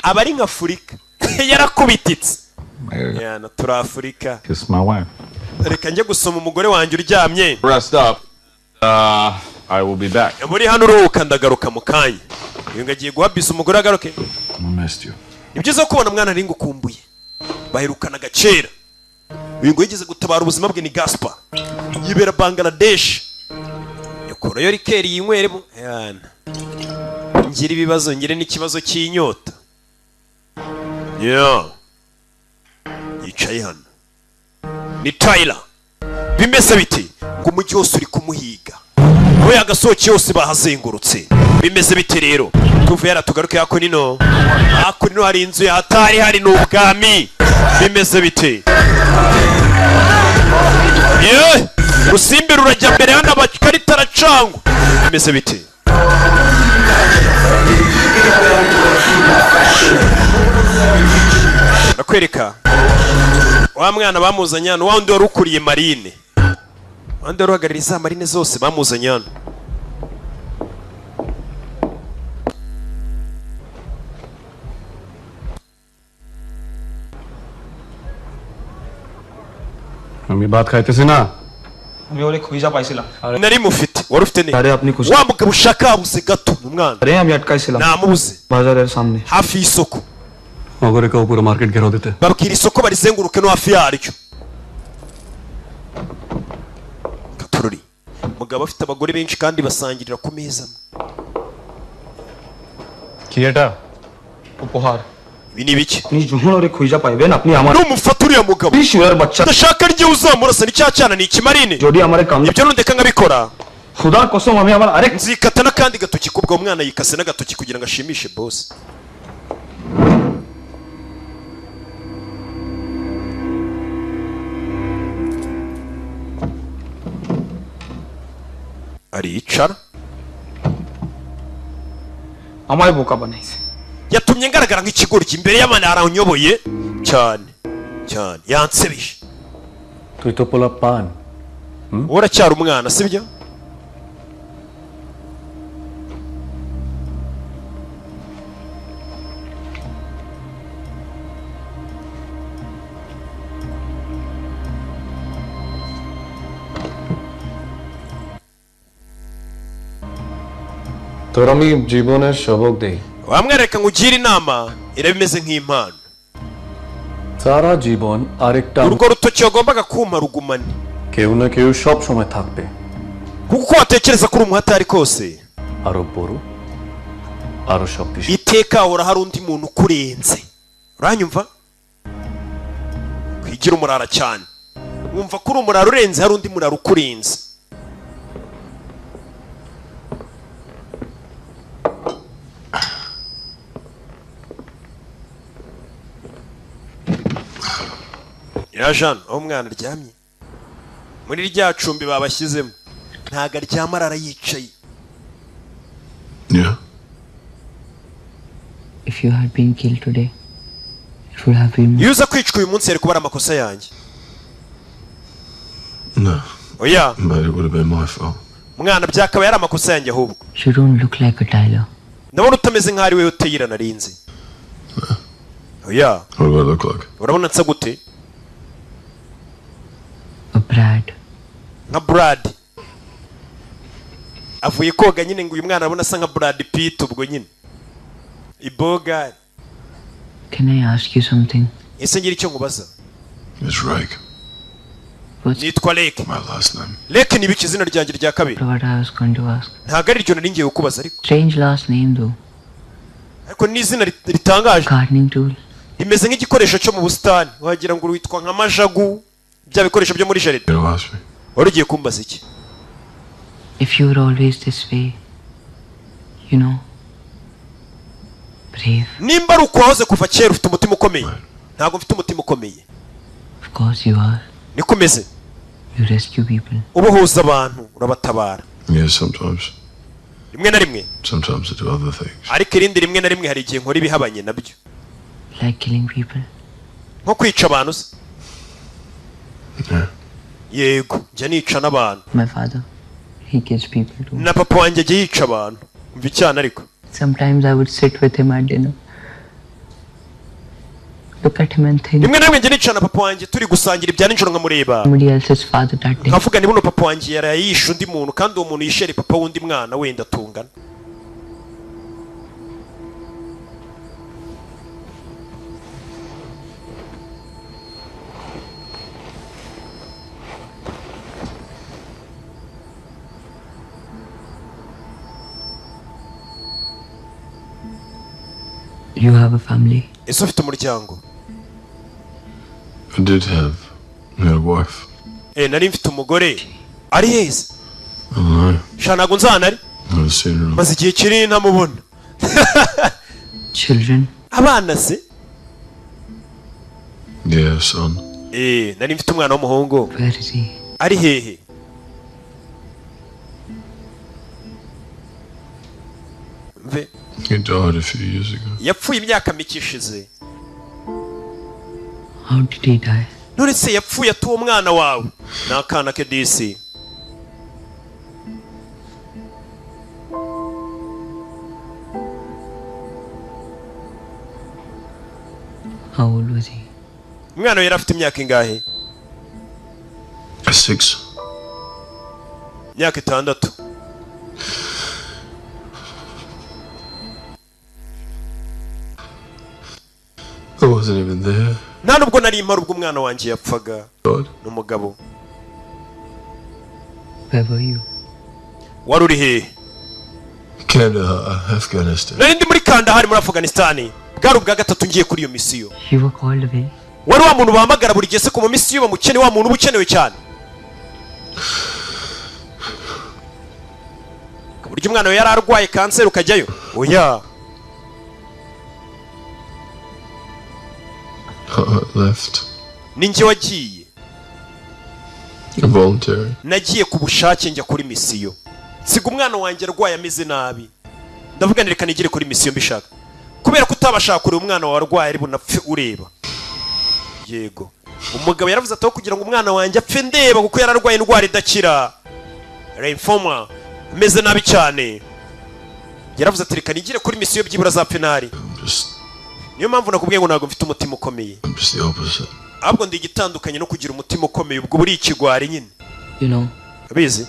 aba ari nka Afurika yarakubititse. Yana turi Afurika. Kiss my wife. Reka njye gusoma umugore wanjye uryamye. Rest up. I will be back. Muri hano uruhuka, ndagaruka mu kanya. Uyu ngo agiye guhabisa umugore agaruke. I missed you. Ni byiza kubona mwana, nari ngukumbuye. Baherukanaga kera. Uyu ngo yigeze gutabara ubuzima bwe, ni Gaspar, yibera Bangladesh. Yakurayo rikeri yinyweremo. Yana ngira ibibazo, ngire n'ikibazo cy'inyota. Yeah. Yicaye hano ni Tyler. Bimeze biti ngo umujyi wose uri kumuhiga, aho yagasohokeye hose bahazengurutse. Bimeze bite rero? Tuvuye yara tugaruke hakuno. Hakuno hari inzu ya hatari, hari n'ubwami. Bimeze bite? Ye rusimbi rurajya mbere hano, amakarita aracangwa. Bimeze bite? Ndakwereka wa mwana bamuzanye hano, wa wundi wari ukuriye marine, wa wundi wari uhagarariye za marine zose bamuzanye hano. আমি ভাত খাইতেছি না। আমি ওরে খুঁজা পাইছিলাম। Nari mufite, wari ufite ne আরে আপনি খুশি wa mugabo ushaka yabuze gato ni umwana. আরে আমি আটকাইছিলাম Namubuze বাজারের সামনে। hafi y'isoko. ওগরে কেউ পুরো মার্কেট ঘেরাও দিতে। Babwira isoko barizenguruke no hafi yaryo. Katururi umugabo afite abagore benshi kandi basangirira ku meza amwe. কি এটা? উপহার। Ibi ni ibiki? আপনি যখন ওরে খুঁজা পাইবেন আপনি আমার Numufata uriya mugabo শুয়ার বাচ্চা ndashaka rye uzamurasa ni cya cyana ni ikimarine. যদি আমারে কাম Ibyo nundeka nkabikora, খুদার কসম আমি আবার আরেক nzikata n'akandi gatoki kubwo. Umwana yikase n'agatoki kugira ngo ashimishe boss. Aricara. আমায় বোকা বানাইছে। Yatumye ngaragara nk'ikigoryi imbere y'abantu, aranyoboye cyane cyane, yansebeje. তুই তো পোলা পান। Wowe uracyari umwana, sibyo? তোর আমি জীবনের সবক দেই। Wamwereka ngo ugire inama, iraba imeze nk'impano. সারা জীবন আরেকটা Urwo rutoki wagombaga kumpa rugumane, কেউ না কেউ সব সময় থাকবে। Kuko uko watekereza ko uri umuhatari kose, আরো বড় আরো শক্তিশালী। Iteka hahora hari undi muntu ukurenze. Uranyumva? Kwigira umurara cyane, wumva ko uri umurara urenze, hari undi murara ukurenze. Ya Jean, aho umwana aryamye muri rya cumbi babashyizemo, ntago aryama, arara yicaye. Yeah. If you had been killed today, it would have been Iyo uza kwicwa uyu munsi, yari kuba ari amakosa yanjye. No. Oya. But it would have been my fault. Mwana, byakabaye ari amakosa yanjye ahubwo. You don't look like a Tyler. Ndabona utameze nk'aho ari wowe uteyira narinzi. Oya. What do I look like? Urabona nsa gute? A Brad. Nka Brad avuye koga nyine, ngo uyu mwana arabona asa nka Brad Pitt, ubwo nyine ibogari. Can I ask you something? Ese ngira icyo nkubaza? It's Rake. Nitwa Leke. My last name. Leke ni ibiki? Izina ryanjye rya kabiri. What I was going to ask. Ntabwo ari ryo nari ngiye kukubaza, ariko Strange last name though. Ariko ni izina ritangaje. Gardening tool. Rimeze nk'igikoresho cyo mu busitani, wagira ngo witwa nka majagu, bya bikoresho byo muri jardin. You ask me. Wari ugiye kumbaza iki? If you were always this way, you know, brave. Nimba ari uko wahoze kuva kera, ufite umutima ukomeye. Ntabwo mfite umutima ukomeye. Of course you are. Niko umeze. You rescue people. Ubohoza abantu, urabatabara. Yeah, sometimes. Rimwe na rimwe. Sometimes I do other things. Ariko irindi rimwe na rimwe hari igihe nkora ibihabanye nabyo. Like killing people. Nko kwica abantu se? Yeah. Yego, njya nica n'abantu. My father, he kills people too. Na papa wanjye ajya yica abantu. Umva icyana ariko. Sometimes I would sit with him at dinner. Look at him and think Rimwe na rimwe njya nica na papa wanjye turi gusangira ibya nijoro, nkamureba, somebody else's father that day. Nkavuga ni buno papa wanjye yaraye yishe undi muntu, kandi uwo muntu yishe ari papa w'undi mwana wenda tungana. You have a family. Ese ufite umuryango? I did have. I had a wife. Eh, nari mfite umugore. Ari heza? I don't know. Sha, ntabwo nzana ari. Never seen her. Maze igihe kinini ntamubona. Children. Abana se? Yeah, son. Eh, nari mfite umwana w'umuhungu. Where is he? Ari hehe? Mve. He died a few years ago. Yapfuye imyaka mike ishize. How did he die? None se yapfuye atuwe umwana wawe ni akana ke disi. How old was he? Umwana we yari afite imyaka ingahe? 6. Imyaka 6. I wasn't even there. Nta nubwo nari impara ubwo umwana wanjye yapfaga. God. N'umugabo. Where were you? Wari uri hehe? Kandahar, Afghanistan. Nari ndi muri Kandahar muri Afghanistan. Bwari ubwa gatatu ngiye kuri iyo misiyo. You were called away. Wari wa muntu bahamagara buri gihe se ku ma misiyo bamukene, wa muntu uba ukenewe cyane, ku buryo umwana we yari arwaye kanseri ukajyayo? Oya. I left. Ni njye wagiye. Voluntary. Nagiye ku bushake, njya kuri misiyo. Siga umwana wanjye arwaye ameze nabi, ndavuga reka nigire kuri misiyo mbishaka, kubera ko utabashaka kureba umwana wawe arwaye ari bunapfe ureba. Yego, umugabo yaravuze ati kugira ngo umwana wanjye apfe ndeba, kuko yararwaye indwara idakira, lymphoma, ameze nabi cyane. Yaravuze ati reka nigire kuri misiyo byibura azapfe ntari. Niyo mpamvu nakubwiye ngo ntabwo mfite umutima ukomeye, ahubwo ndi igitandukanye no kugira umutima ukomeye, ubwo buri ikigwari nyine. You know, abizi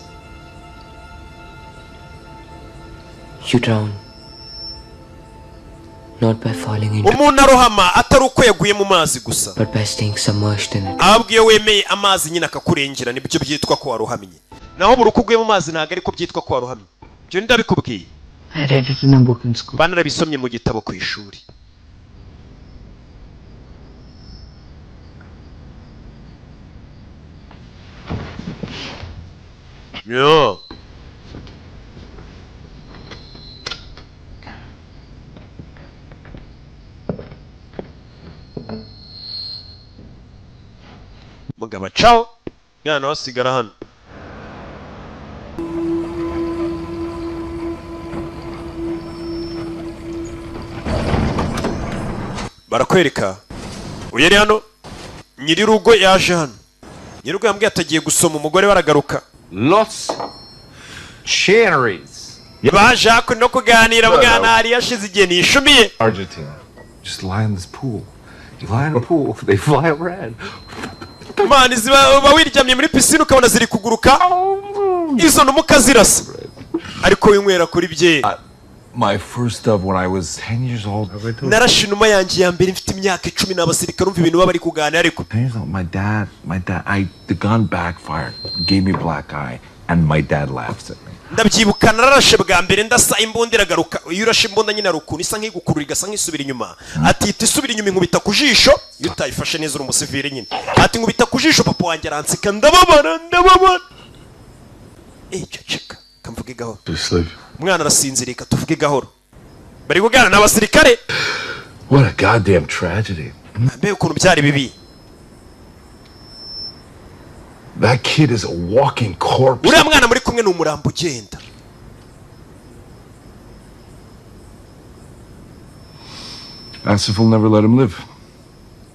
you drown not by falling into, umuntu arohama atari uko yaguye mu mazi gusa, but by staying submerged in it. Ahubwo iyo wemeye amazi nyine akakurengera nibyo byitwa ko warohamye. Naho buri uko uguye mu mazi ntabwo ariko byitwa ko warohamye. Ibyo ndabikubwiye. I read it in a book in school. Banarabisomye mu gitabo ku ishuri. Yo. Mugabo ciao. Mwana wasigara hano. Barakwereka uyeri hano, nyirirugo yaje hano. Nyirirugo yambwiye atagiye gusoma, umugore baragaruka. Los Cherries. Baje hakuno no kuganira mwana hari yashize igihe nishumiye. Argentina. Just lie in this pool. You lie in a pool, they fly red. Mani ziba wiryamye muri piscine ukabona ziri kuguruka. Izo numuka zirasa. Ariko winywera kuri bye. My first dove when I was 10 years old. Narashe inuma yanjye ya mbere mfite imyaka 10 n'abasirikare umva ibintu baba bari kuganira ariko. 10 years old, my dad, the gun backfired, gave me black eye, and my dad laughs at me. Ndabyibuka nararashe bwa mbere ndasa imbunda iragaruka. Iyo urashe imbunda nyine arukuna isa nk'igukurura igasa nk'isubira inyuma. Ati isubira inyuma inkubita ku jisho, iyo utayifashe neza uri umusivile nyine. Ati nkubita ku jisho papa wanjye aranseka ndababara ndababara. Ceceka kamvuge gahoro. Umwana arasinzirika tuvuge gahoro. Bari kuganira n'abasirikare. What a goddamn tragedy. Mbe ukuntu byari bibi. That kid is a walking corpse. Uriya mwana muri kumwe ni umurambo ugenda. Asif will never let him live.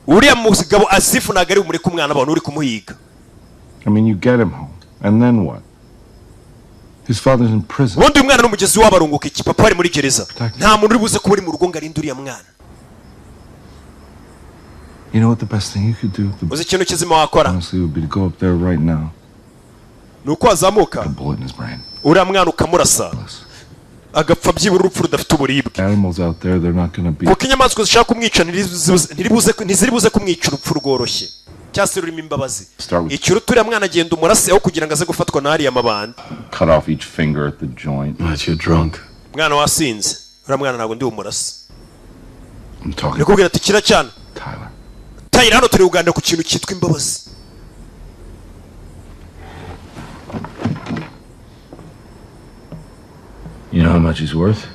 Uriya mugabo Asif ntabwo ari umureke umwana abantu uri kumuhiga. I mean, you get him home, and then what? His father's in prison. Ubundi umwana n'umugezi w'abarunguka iki papa ari muri gereza. Nta muntu uri buze kuba uri mu rugo ngo arinde uriya mwana. You know what the best thing you could do? Uzi ikintu kizima wakora? Honestly, would be to go up there right now. Nuko wazamuka. A bullet in his brain. Uriya mwana ukamurasa. Agapfa byibura urupfu rudafite uburibwe. Animals out there, they're not gonna be. Kuko inyamaswa zishaka kumwica ntiziri buze kumwica urupfu rworoshye. Cyase rurimo imbabazi. Ikiruta uriya mwana agenda umurase aho kugira ngo aze gufatwa na hariya mabandi. Cut off each finger at the joint. But you're drunk. Mwana wasinze. Uriya mwana ntabwo ndi umurase. I'm talking. Ndikubwira ati kira cyane. Tyler. Tyler hano turi kuganira ku kintu cyitwa imbabazi. You know how much he's worth?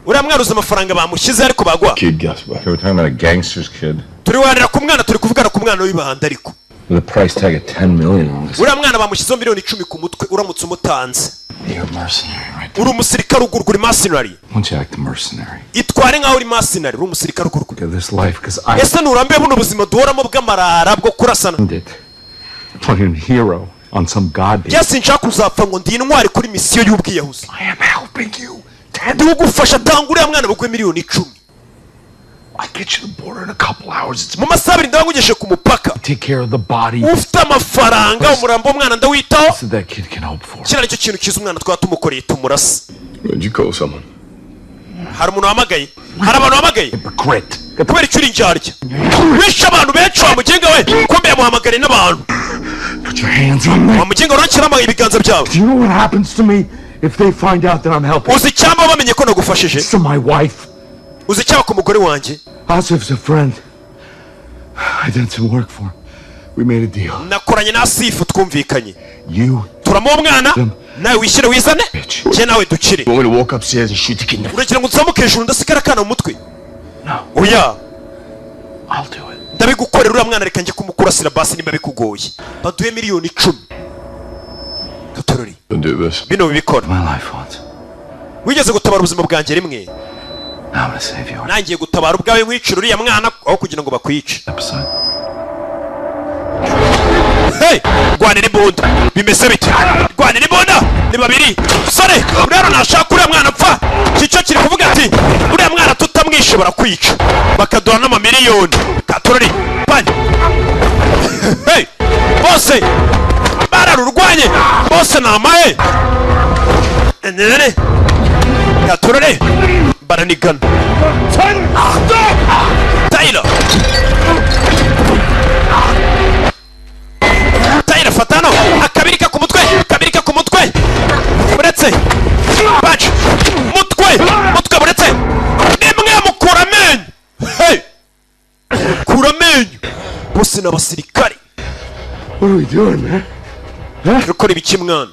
Uriya mwana uzi amafaranga bamushyize ariko bagwa. Kid guess what? We're talking about a gangster's kid. Turi kuganira ku mwana, turi kuvugana ku mwana w'ibanda ariko. With a price tag of 10 million on this. Uriya mwana bamushyizeho miliyoni 10 ku mutwe uramutse umutanze. You're a mercenary, right? Uri umusirikare ugurwa, uri mercenary. Why don't you act mercenary? Itware nkaho uri mercenary, uri umusirikare ugurwa. Get this life, cause I Ese nurambiye buno buzima duhoramo bw'amarara bwo kurasana? it. Fucking hero on some goddamn. Yes, nshaka kuzapfa ngo ndi intwari kuri misiyo y'ubwiyahuzi. I am helping you. Ndugufasha, tanga uriya mwana baguhe miliyoni 10. I get you the border in a couple hours. It's mu masaha abiri ndabangugeshe ku mupaka. Take care of the body. Ufite amafaranga umurambo w'umwana ndawitaho. So that kid can hope for. Kiriya nicyo kintu cyiza umwana twaba tumukoreye tumurasa. Would you call someone? Hari umuntu wahamagaye? Hari abantu wahamagaye? Hypocrite. Kubera icyo uri indyarya. Wishe abantu benshi wa mugenga we. Kumbe yamuhamagariye n'abantu. Put your hands on me. Wa mugenga urakira ibiganza byawe. Do you know what happens to me if they find out that I'm helping? Uzi icyaba bamenye ko nagufashije? To my wife. Uzi icyaba ku mugore wanjye? Asif's a friend. I did some work for him. We made a deal. Nakoranye na Asifu twumvikanye. You Turamuha umwana nawe wishyire wizane njye nawe dukire. You want me to walk upstairs and shoot the kid in the Uragira ngo nzamuke hejuru ndasigara akana mu mutwe? Oya. I'll do it. Ndabigukorera uriya mwana reka njye kumukurasira basi nimba bikugoye. Baduhe miliyoni 10. Gatorori. The Then do this. Bino bibikora. My life once. Wigeze gutabara ubuzima bwanjye rimwe. Now I'm gonna save yours. Nangiye gutabara ubwawe nkwicira uriya mwana aho kugira ngo bakwice. Episode. Hey! Rwanira imbunda, bimeze bite? Rwanira imbunda ni babiri. Sore rero, nashaka uriya mwana apfa. Cyico kiri kuvuga ati uriya mwana tutamwishe barakwica, bakaduha n'amamiliyoni katurori banye. Hey! Bose bararurwanye, bose ni amahe nene katurori, baranigana. Tyler, Tyler, fata hano akabirika ku mutwe, akabirika ku mutwe, buretse baca mutwe, mutwe, buretse nimwe mukura amenyo. Hey! Kura amenyo. Bose ni abasirikare. What are we doing, man? Turakora ibiki, mwana?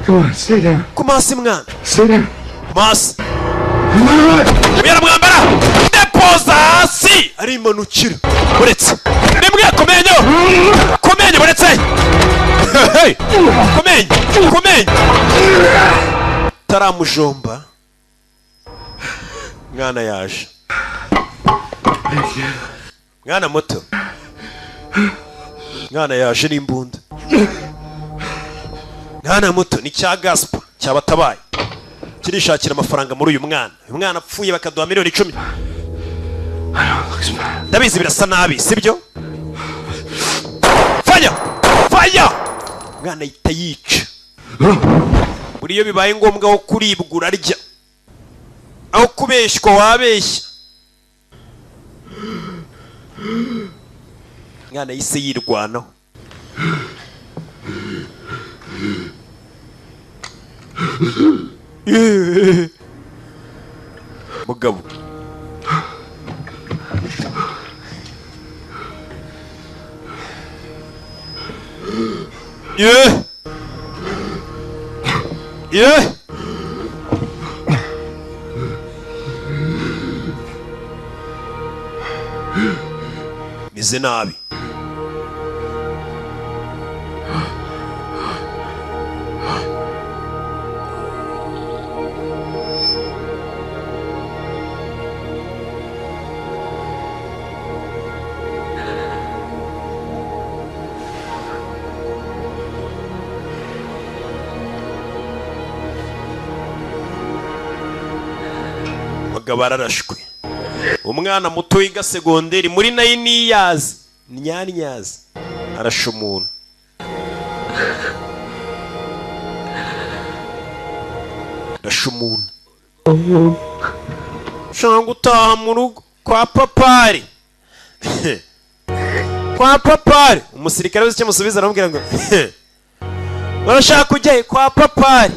Come on, stay down. Ku masi, mwana. Stay down. Masi yaramwambara depoza hasi, arimanukira. Buretse rimwe ku menyo, ku menyo, buretse. Hey! Ku menyo, ku menyo, taramujomba. Mwana yaje, mwana muto, mwana yaje n'imbunda. Mwana muto ni cya Gaspa cyabatabaye, kirishakira amafaranga muri uyu mwana. Uyu mwana apfuye bakaduha miliyoni 10. Ndabizi birasa nabi, sibyo? Faya, faya! Mwana ahita yica. Buri iyo bibaye ngombwa wo kuribwa urarya, aho kubeshywa wabeshya. Mwana yahise yirwanaho. Mugabo ye ye, meze nabi. Mugabo ararashwe. Umwana muto wiga segonderi muri 9 years, nyanyazi, arashe umuntu. Arashe umuntu. Ushaka gutaha mu rugo kwa papari, kwa papari. Umusirikare wese icyo amusubiza, aramubwira ngo urashaka kujyayo kwa papari,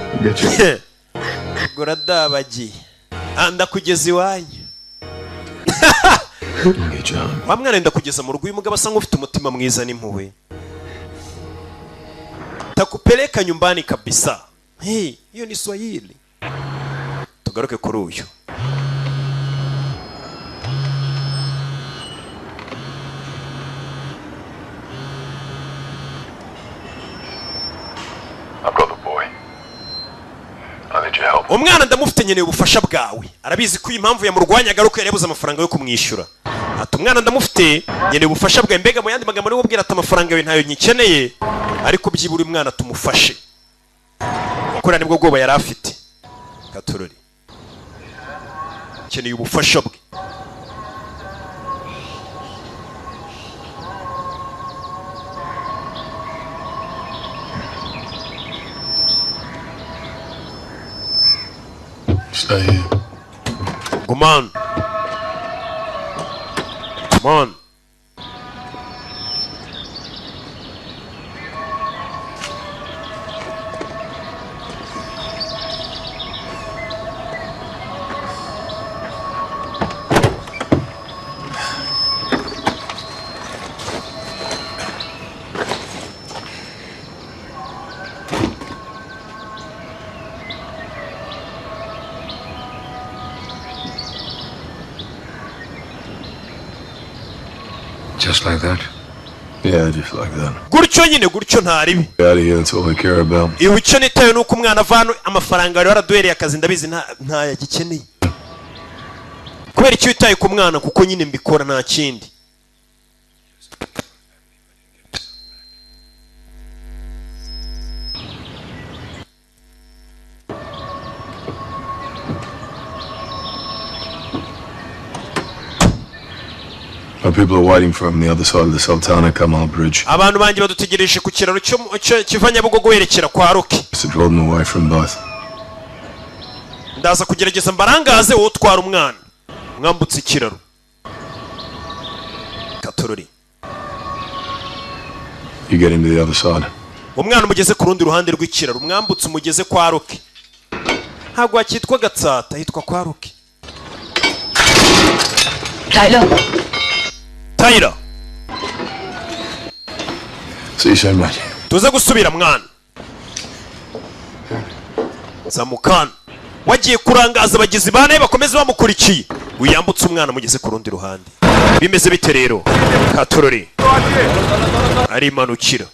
ubwo uradabagiye. Ah, ndakugeza iwanyu wa mwana, ndakugeza mu rugo. Uyu mugabo asa nk'ufite umutima mwiza n'impuhwe. Takupeleka nyumbani kabisa. Hey, hiyo ni Swahili. Tugaruke kuri uyu. I've got the boy. I need your help. Umwana ndamufite, nkeneye ubufasha bwawe. Arabizi ko iyi mpamvu yamurwanya ari uko yari yabuze amafaranga yo kumwishyura. Ati umwana ndamufite, nkeneye ubufasha bwawe. Mbega mu yandi magambo niwe ubwira ati amafaranga yawe ntayo nyikeneye, ariko byibura uyu mwana tumufashe, kuko nibwo bwoba yari afite. Katurori, nkeneye ubufasha bwe. Stay here. Gumana, gumana. Just like that? Yeah, just like that. Gutyo nyine, gutyo ntaribi. Get out of here, that's all I care about. Icyo nitaye ni uko umwana ava hano, amafaranga wari waraduhereye akazi ndabizi ntayagikeneye. Kubera icyo witaye ku mwana, kuko nyine mbikora nta kindi. My people are waiting for him on the other side of the Sultana Kamal Bridge. Abantu banjye badutegereje ku kiraro cyo kiva Nyabugogo werekera kwa Roki. To draw them away from both. Ndaza kugerageza mbarangaze wowe utwara umwana mwambutse ikiraro. Katorori. You get him to the other side. Umwana umugeze ku rundi ruhande rw'ikiraro, mwambutse umugeze kwa Roki. Ntabwo hakitwa Gatsata, hitwa kwa Roki. Tyler. Tyler. See you soon, mate. Tuze gusubira mwana. Zamukana. Wagiye kurangaza abagizi ba nabi bakomeze bamukurikiye. Uyambutse umwana mugeze ku rundi ruhande. Bimeze bite rero? Katorori. Arimanukira.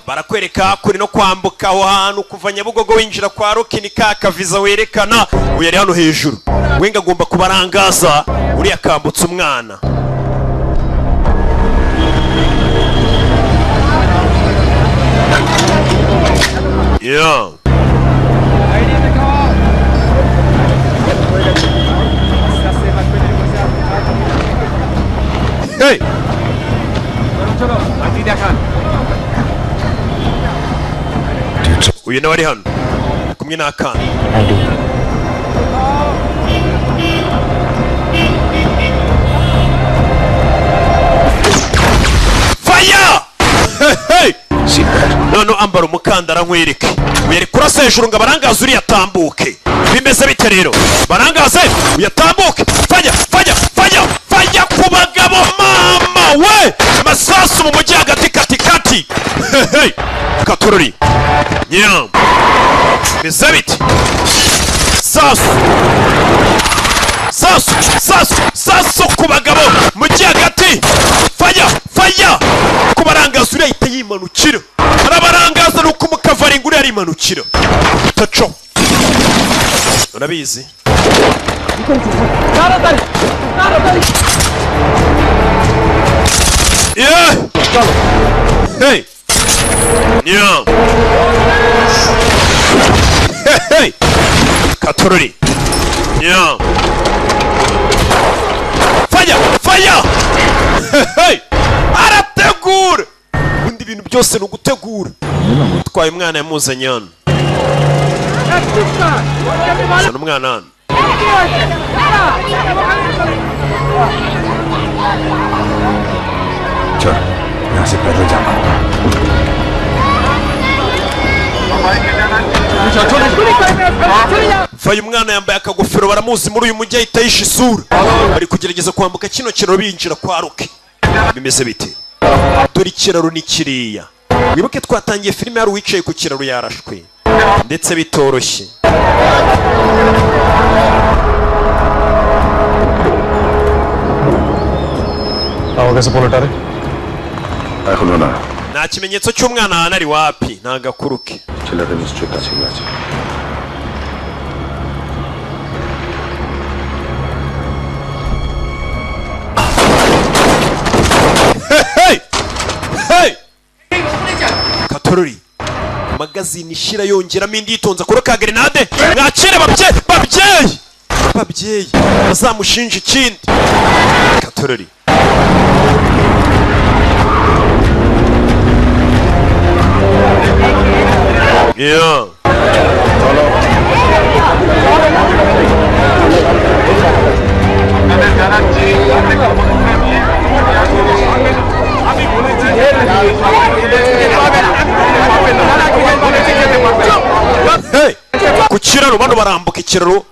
Barakwereka kuri no kwambuka aho hantu kuva Nyabugogo winjira kwa Roki ni ka kaviza werekana. Uyu ari hano hejuru. Wenga agomba kubarangaza uriya akambutse umwana. Yeah. Hey. Uyu nawe ari hano kumwe n'akana. Fire! Hey! None ambara umukandara nkwereke. Uyari kurasa hejuru ngo abarangaze uriya atambuke. Bimeze bite rero? Barangaze uyatambuke. Fire! Fire! Fire! Fire ku bagabo mama we! Masasu mu mujyi hagati kati kati. Hey! Katorori. Nyam. Bimeze bite? Sasu. Sasu! Sasu! Sasu ku bagabo mujyi hagati. Fire! Fire! Kubarangaza uriya ahita yimanukira. Arabarangaza nuko umukavaringa uriya arimanukira. Taco. Urabizi? Yeah! Hey! Yeah! Hey! Hey! Katorori. Yeah! Fire! Fire! Hey! Hey! Arategura! Ubundi ibintu byose ni ugutegura. Utwaye umwana yamuzanye hano. Zana umwana hano. Vayo umwana yambaye akagofero baramuzi muri uyu mujyi ahita yishe isura. Bari kugerageza kwambuka kino kiraro binjira kwa Roki. Bimeze bite? Dore ikiraro ni kiriya. Wibuke twatangiye filime hari uwicaye ku kiraro yarashwe ndetse bitoroshye. Nta kimenyetso cy'umwana ahantu ari wapi, nta gakuruke. Hey! Hey! Katorori. Magazine ishira yongeramo indi yitonza kuri ka grenade. Mwakire babyeyi, babyeyi. Babyeyi bazamushinja ikindi. Katorori. Yeah. Hey! Ku kiraro bano barambuka ikiraro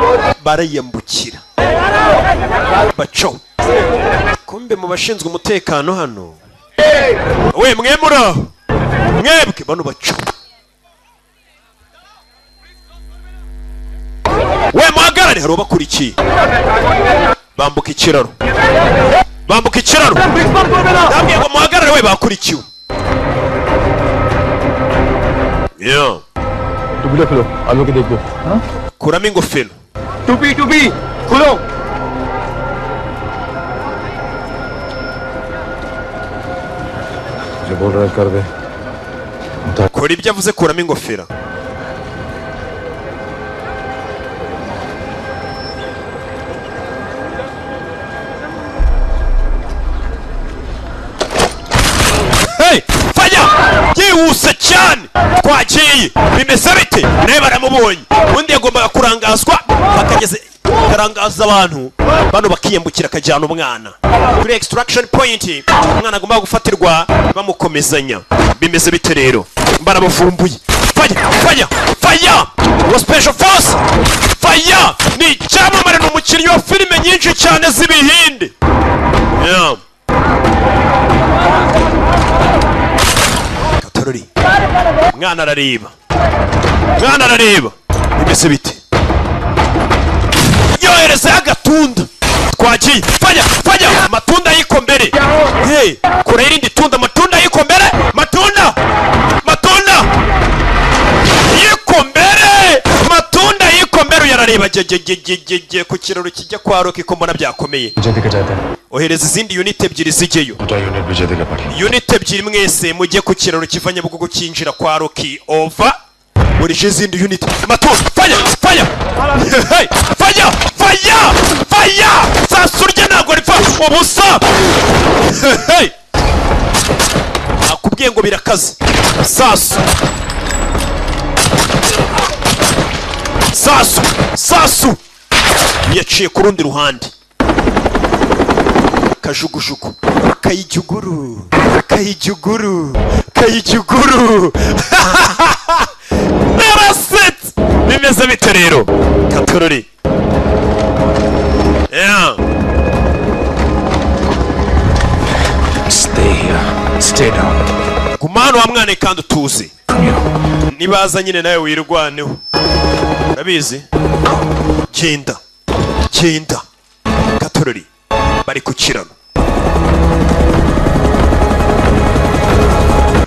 barayambukira. Baco. Kumbe mu bashinzwe umutekano hano. We mwe muraho. Mwebwe bano baco. We muhagarare hari ubakurikiye. Bambuka ikiraro. Bambuka ikiraro. Ndabwiye ngo muhagarare we, bakurikiwe. Yeah. टुपी खोलो, आलू के देखो। Kuramo ingofero. टुपी टुपी खोलो। जो बोल रहा है कर दे। Kora ibyo avuze, kuramo ingofero. Hey, fire! Yihuse cyane, twagiye. Bimeze bite? Nawe baramubonye. Undi yagombaga kurangazwa, bakageze karangaza abantu bano, bakiyambukira, akajyana umwana kuri extraction point. Umwana agomba gufatirwa bamukomezanya. Bimeze bite rero? Barabavumbuye. Fire, fire, fire! Wa special force fire ni icyamamare, ni umukinnyi wa filime nyinshi cyane z'ibihinde. Yeah. Katorori, mwana arareba, mwana arareba. Bimeze bite? Yoherezayo agatunda. Twagiye. Fire, fire! Amatunda yiko mbere. Hey, kure irindi tunda. Amatunda yiko mbere, matunda, matunda yiko mbere, matunda yiko mbere. Uyarareba gegegegege ku kiraro kijya kwa Rocky, ko mbona byakomeye. विजय के जाते हैं। Ohereza izindi unit ebyiri zijyeyo. दो unit विजय का पाठी। Unit ebyiri mwese mujye ku kiraro kiva Nyabugogo cyinjira kwa Rocky, over. Murishe izindi unit. Matunda, fire, fire! Hey, fire, fire, fire! Sasu rye ntabwo ripfa ubusa. Hey, akubwiye ngo birakaze. Sasu, sasu, sasu! Yaciye ku rundi ruhande. Kajugujugu kayijuguru, kayijuguru, kayijuguru! Narasetse. Bimeze bite rero? Katorori. Yeah. Stay here. Stay down. Guma hano wa mwana kandi utuze. Nibaza nyine nawe wirwaneho, urabizi. Genda, genda. Katorori, bari ku kiraro.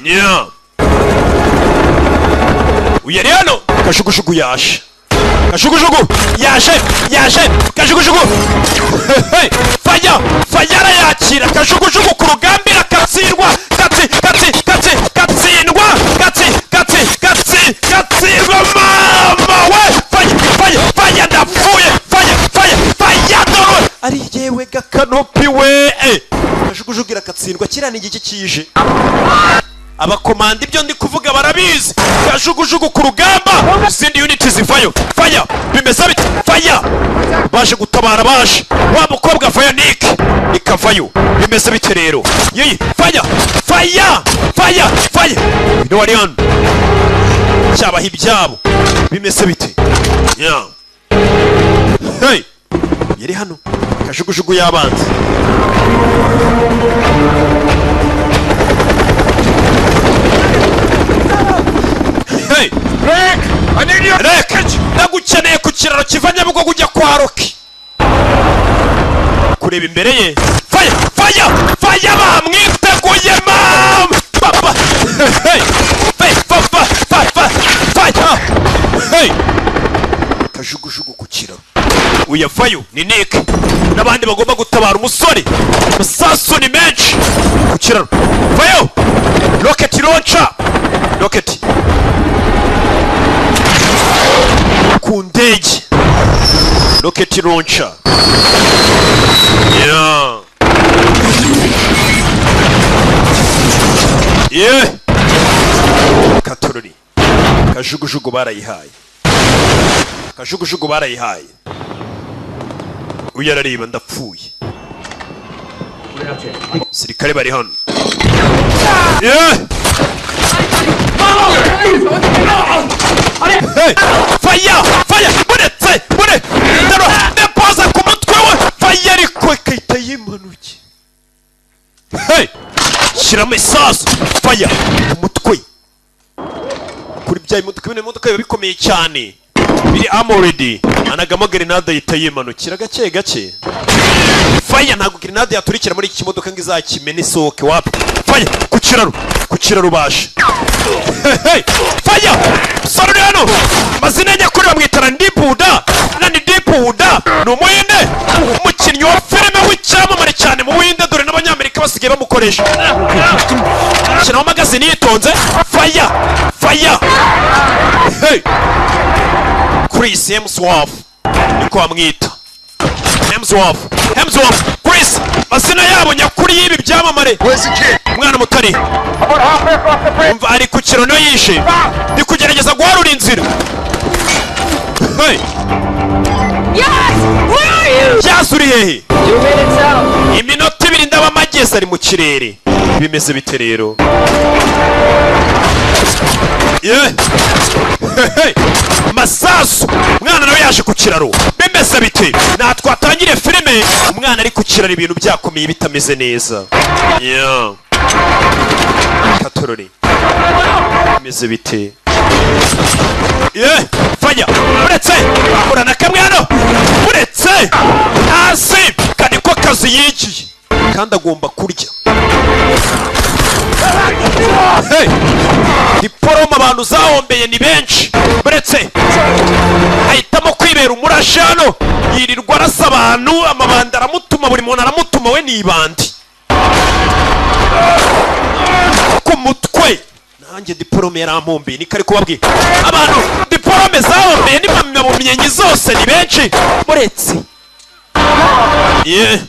Yeah. Uyu ari hano. Kajugujugu yaje, kajugujugu yaje, yaje kajugujugu. Hey, faya, faya! Arayakira kajugujugu ku rugamba, irakatsindwa. Katsi, katsi, katsi, katsindwa, katsi, katsi, katsi, katsindwa. Mama we! Faya, faya, faya! Ndapfuye! Faya, faya, faya! Dore ari yewe gakanopi we. Eh, kajugujugu irakatsindwa. Kiriya ni igiki kije? Abakomanda ibyo ndi kuvuga barabizi. Kajugujugu ku rugamba, izindi unit zivayo. Faya, bimeze bite? Faya baje gutabara, baje wa mukobwa vayo, Nick ikavayo. Bimeze bite rero? Yiyi, faya, faya, faya, faya! Ino wari hano cyabaha ibyabo. Bimeze bite? Yeah. Hey, yari hano kajugujugu y'abanzi. Hey! Rick! I need you! Rick! Ndagukeneye ku kiraro kiva Nyabugogo ujya kwa Rocky. Kureba imbere ye. Fire! Fire! Fire! Bamwiteguye mama! Papa! Hey! Hey! Fa fa fa fa! Fire! Hey! Kajugujugu ku kiraro. Uyavayo ni Nick n'abandi bagomba gutabara umusore. Amasasu ni menshi ku kiraro. Vayo! Rocket launcher! Rocket! Ku ndege, rocket launcher. Yeah, katorori. Kajugujugu barayihaye, kajugujugu barayihaye. Uyu arareba, ndapfuye. Sirikare bari hano. Yeah! Hey! Fire! Fire! Buretse! Bure! Ndaro! Depoza ku mutwe we! Fire ariko ikahita yimanuke. Hey! Shyiramo isasu! Fire! Ku mutwe! Kuri bya imodoka, bino imodoka biba bikomeye cyane. Biri armored. Anagamo grenade, ahita yimanukira gake gake. Faya, ntabwo grenade yaturikira muri iki kimodoka ngo izakimene isohoke, wapi. Faya ku kiraro, ku kiraro baje. Hey, faya! Sore uri hano, amazina ye nyakuri bamwita Randipuda. Randipuda ni Umuhinde, umukinnyi wa filime w'icyamamare cyane mu Buhinde, dore n'Abanyamerika basigaye bamukoresha. Shyiraho magazine yitonze. Faya, faya! Hey! Chris Hemsworth niko bamwita, Hemsworth, Hemsworth Chris, amazina yabo nyakuri y'ibi byamamare. Umwana mutari umva ari ku kiraro yishe, ndi kugerageza guharura inzira. Hey! Yes! Where are you? Byasi, uri hehe? 2 minutes out. Iminota 2 ndaba amagezi ari mu kirere. Bimeze bite rero? Yeah. Hey! Masasu! Umwana nawe yaje ku kiraro. Bimeze bite? Natwatangire filime umwana ari ku kiraro, ibintu byakomeye, bitameze neza. Yeah. Katorori, bimeze bite? Yeah. Fanya uretse urana kamwe hano, uretse hasi kandi ko akazi yigiye, kandi agomba kurya. Hey! Diporome abantu zahombeye ni benshi. Uretse ahitamo kwibera umurashi hano, yirirwa arasa abantu, amabandi aramutuma, buri muntu aramutuma, we ni ibandi ku mutwe. Nanjye diporome yarampombeye, niko ari kubabwira. Abantu diporome zahombeye n'impamyabumenyi zose ni benshi. Muretse ye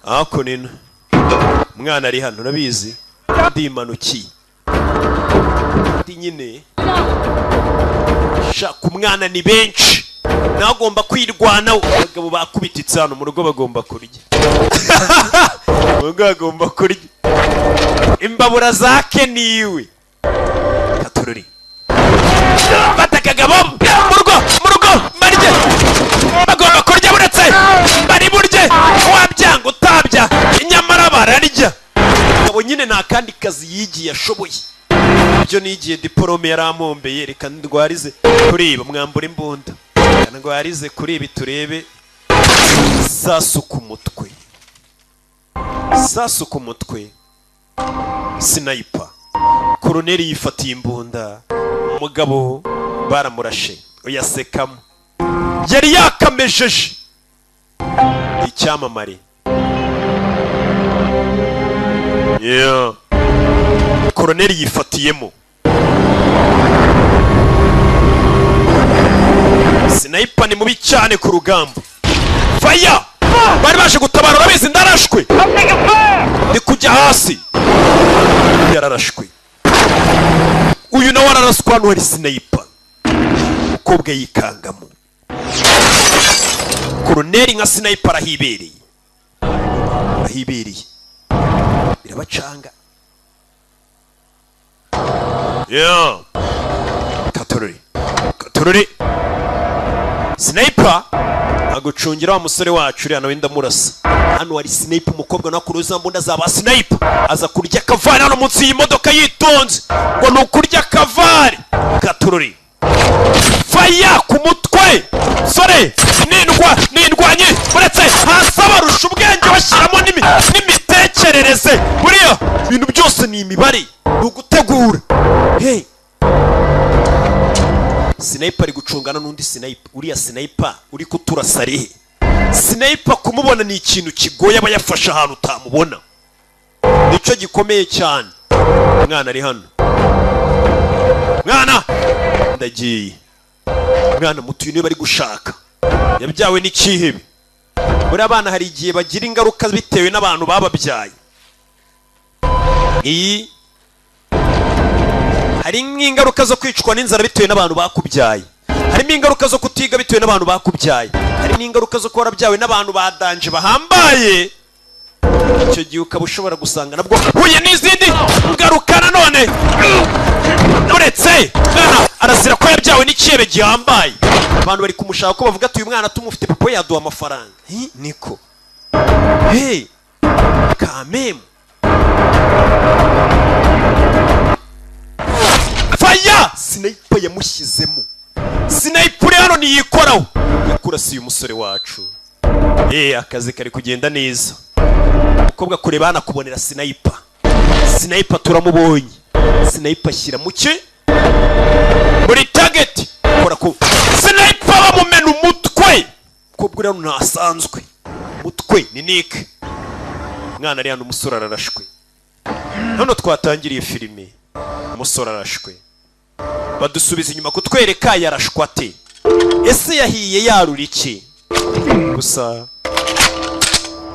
ako nino umwana ari hano, urabizi, ndimanukiye ndi nyine shaka umwana, ni benshi nawe agomba kwirwanaho. Abagabo bakubititse hano mu rugo bagomba kurya, mu rugo bagomba kurya imbabura zake niwe katururi batakagabo mu rugo, mu rugo barye, bagomba kurya. Buretse bari burye, wabyanga utabya, nyamara bararya. Umugabo nyine nta kandi kazi yigiye ashoboye, ibyo nigiye diporome yarampombeye, reka ndwarize kuri ibi. Mwambura imbunda, reka ndwarize kuri ibi turebe. Sasu ku mutwe, sasu ku mutwe. Sniper koroneri yifatiye imbunda, umugabo baramurashe, uyasekamo, yari yakamejeje icyamamare. Yeah. Koroneri yifatiyemo sniper, ni mubi cyane ku rugamba. Faya! Bari baje gutabara, urabizi, ndarashwe, ndi kujya hasi. Yararashwe uyu nawe araraswa. Hano hari sniper, umukobwa yikangamo koroneri nka sniper arahibereye, arahibereye, birabacanga. Yeah. Katorori, katorori! Sniper agucungira wa musore wacu uriya nawe ndamurasa. Hano hari sniper, umukobwa nawe akura za mbunda zaba sniper, aza kurya akavari hano munsi y'imodoka yitonze, ngo ni ukurya akavari. Katorori! Faya ku mutwe! Sore nindwa nindwanye, uretse hasi abarusha ubwenge, bashyiramo n'imitekerereze. Buriya ibintu byose ni imibare, ni ugutegura. Hey, sniper ari gucungana n'undi sniper. Uriya sniper uri kuturasa arihe? Sniper kumubona ni ikintu kigoye, aba yafashe ahantu utamubona, nicyo gikomeye cyane. Umwana ari hano, mwana ndagiye. Umwana muto uyu niwe bari gushaka, yabyawe n'ikihebe. Buriya abana hari igihe bagira ingaruka bitewe n'abantu bababyaye. Iyi hari nk'ingaruka zo kwicwa n'inzara bitewe n'abantu bakubyaye, harimo ingaruka zo kutiga bitewe n'abantu bakubyaye, hari n'ingaruka zo kuba warabyawe n'abantu badanje bahambaye. Icyo gihe ukaba ushobora gusanga nabwo huye n'izindi ngaruka nanone. Uretse mwana arazira ko yabyawe n'ikihebe gihambaye. Abantu bari kumushaka ko bavuga ati: "Uyu mwana tumufite, papa we yaduha amafaranga." Hi, niko hey kamemu. Faya! Sniper yamushyizemo. Sniper uri hano ntiyikoraho, yakurasiye umusore wacu. Akazi kari kugenda neza. Umukobwa kureba hano akubonera sniper. Sniper turamubonye. Sniper ashyira mu ki muri target, kora ku sniper, bamumena umutwe. Umukobwa uri hano ntasanzwe, umutwe ni Nick. Mwana ari hano, umusore ararashwe. Hano twatangiriye filime, umusore arashwe, badusubiza inyuma kutwereka yarashwe ate, ese yahiye yarura iki? Gusa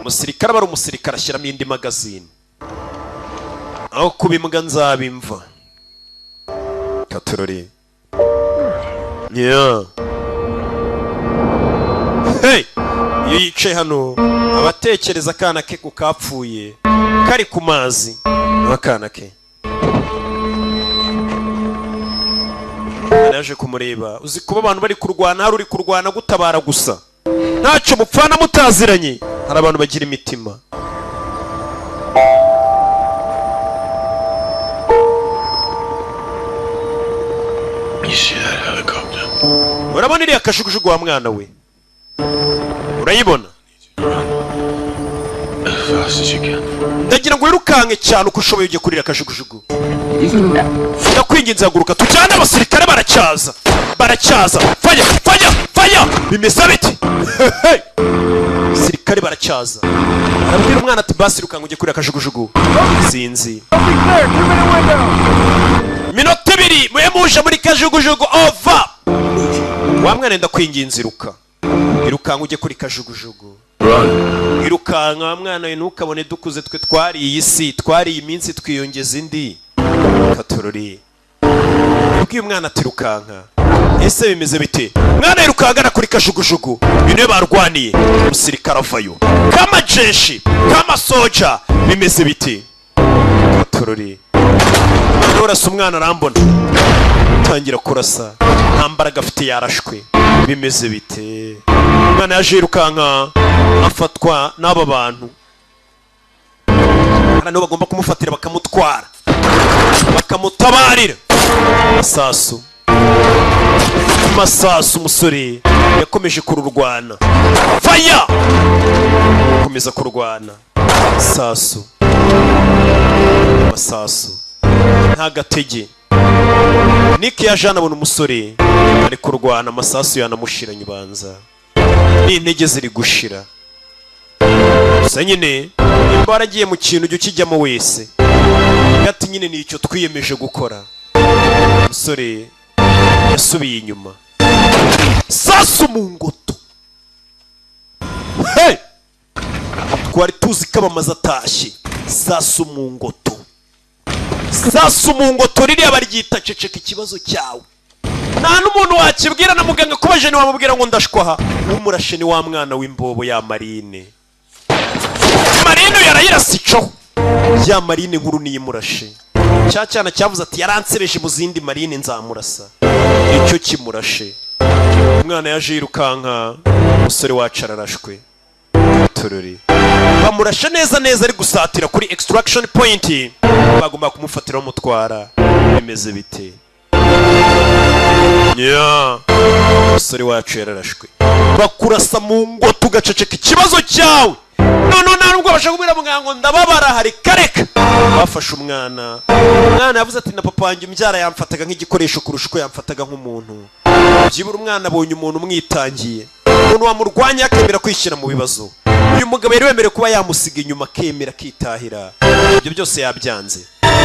umusirikare aba ari umusirikare, ashyiramo indi magazine. Aho kuba imbwa nzaba imva. Katurori, yeah. Hey! Iyo yicaye hano aba atekereza akana ke ku kapfuye kari ku mazi, akana ke yaje kumureba. Uzi kuba abantu bari kurwana, hari uri kurwana gutabara gusa, ntacyo mupfana, mutaziranye. Hari abantu bagira imitima. You see that helicopter? Urabona iriya kajugujugu, wa mwana we? Urayibona? As fast as you can. Ndagira ngo wirukanke cyane uko ushoboye ujye kurira kajugujugu. Ndakwinginze, haguruka tujyane. Abasirikare baracyaza, baracyaza. Fire, fire, fire! Bimeze biti? Abasirikare baracyaza. Arabwira umwana ati: "Basi irukanka ujye kurira kajugujugu." Sinzi, minota 2 mube muje muri kajugujugu, over. Wa mwana, ndakwinginze, iruka, irukanka ujye kuri kajugujugu. Run. Irukanka wa mwana we, ntukabone dukuze. Twe twariye isi, twariye iminsi, twiyongeza indi. Katorori ubwiye umwana ati: "Irukanka." Ese bimeze bite? Mwana yirukanka agana kuri kajugujugu. Ibintu barwaniye, umusirikare avayo kamajeshi kamasoja. Bimeze bite? Katorori urasa umwana arambona, tangira kurasa, nta mbaraga afite, yarashwe. Bimeze bite? Umwana yaje yirukanka, afatwa n'aba bantu. Hano niho bagomba kumufatira, bakamutwara, bakamutabarira. Masasu, masasu! Umusore yakomeje kururwana. Fire, komeza kurwana. Sasu, masasu, nta gatege. Nick yaje hano abona umusore ari kurwana, amasasu yanamushiranye, ubanza n'intege ziri gushira. Gusa nyine nimba waragiye mu kintu, ujya ukijyamo wese. Gati nyine ni icyo twiyemeje gukora. Umusore yasubiye inyuma, sasu mu ngoto. Hey! Twari tuzi ko abamaze atashye. Sasu mu ngoto, sasu mu ngoto, ririya baryita ceceka ikibazo cyawe. Nta n'umuntu wakibwira na muganga kubaje, ntiwamubwira ngo ndashwaha. Umurashe ni wa mwana w'imbobo ya marine. Marine yarayirasa icoho ya marine nkuru niyo imurashe. Cya cyana cyavuze ati: "Yaransebeje mu zindi marine, nzamurasa." Icyo kimurashe. Umwana yaje yirukanka, umusore wacu ararashwe. Tururi bamurashe neza neza ari gusatira kuri extraction point, bagomba kumufatira bamutwara. Bimeze bite? Yeah. Umusore wacu yararashwe. Bakurasa mu ngo tugaceceka ikibazo cyawe. None nta nubwo babasha kubwira muganga ngo ndababara. Hari kareka bafashe umwana. Umwana yavuze ati: "Na papa wanjye umbyara yamfataga nk'igikoresho kurusha uko yamfataga nk'umuntu." Byibura umwana abonye umuntu umwitangiye, umuntu wamurwanya akemera kwishyira mu bibazo. Uyu mugabo yari wemerewe kuba yamusiga inyuma, akemera akitahira. Ibyo byose yabyanze,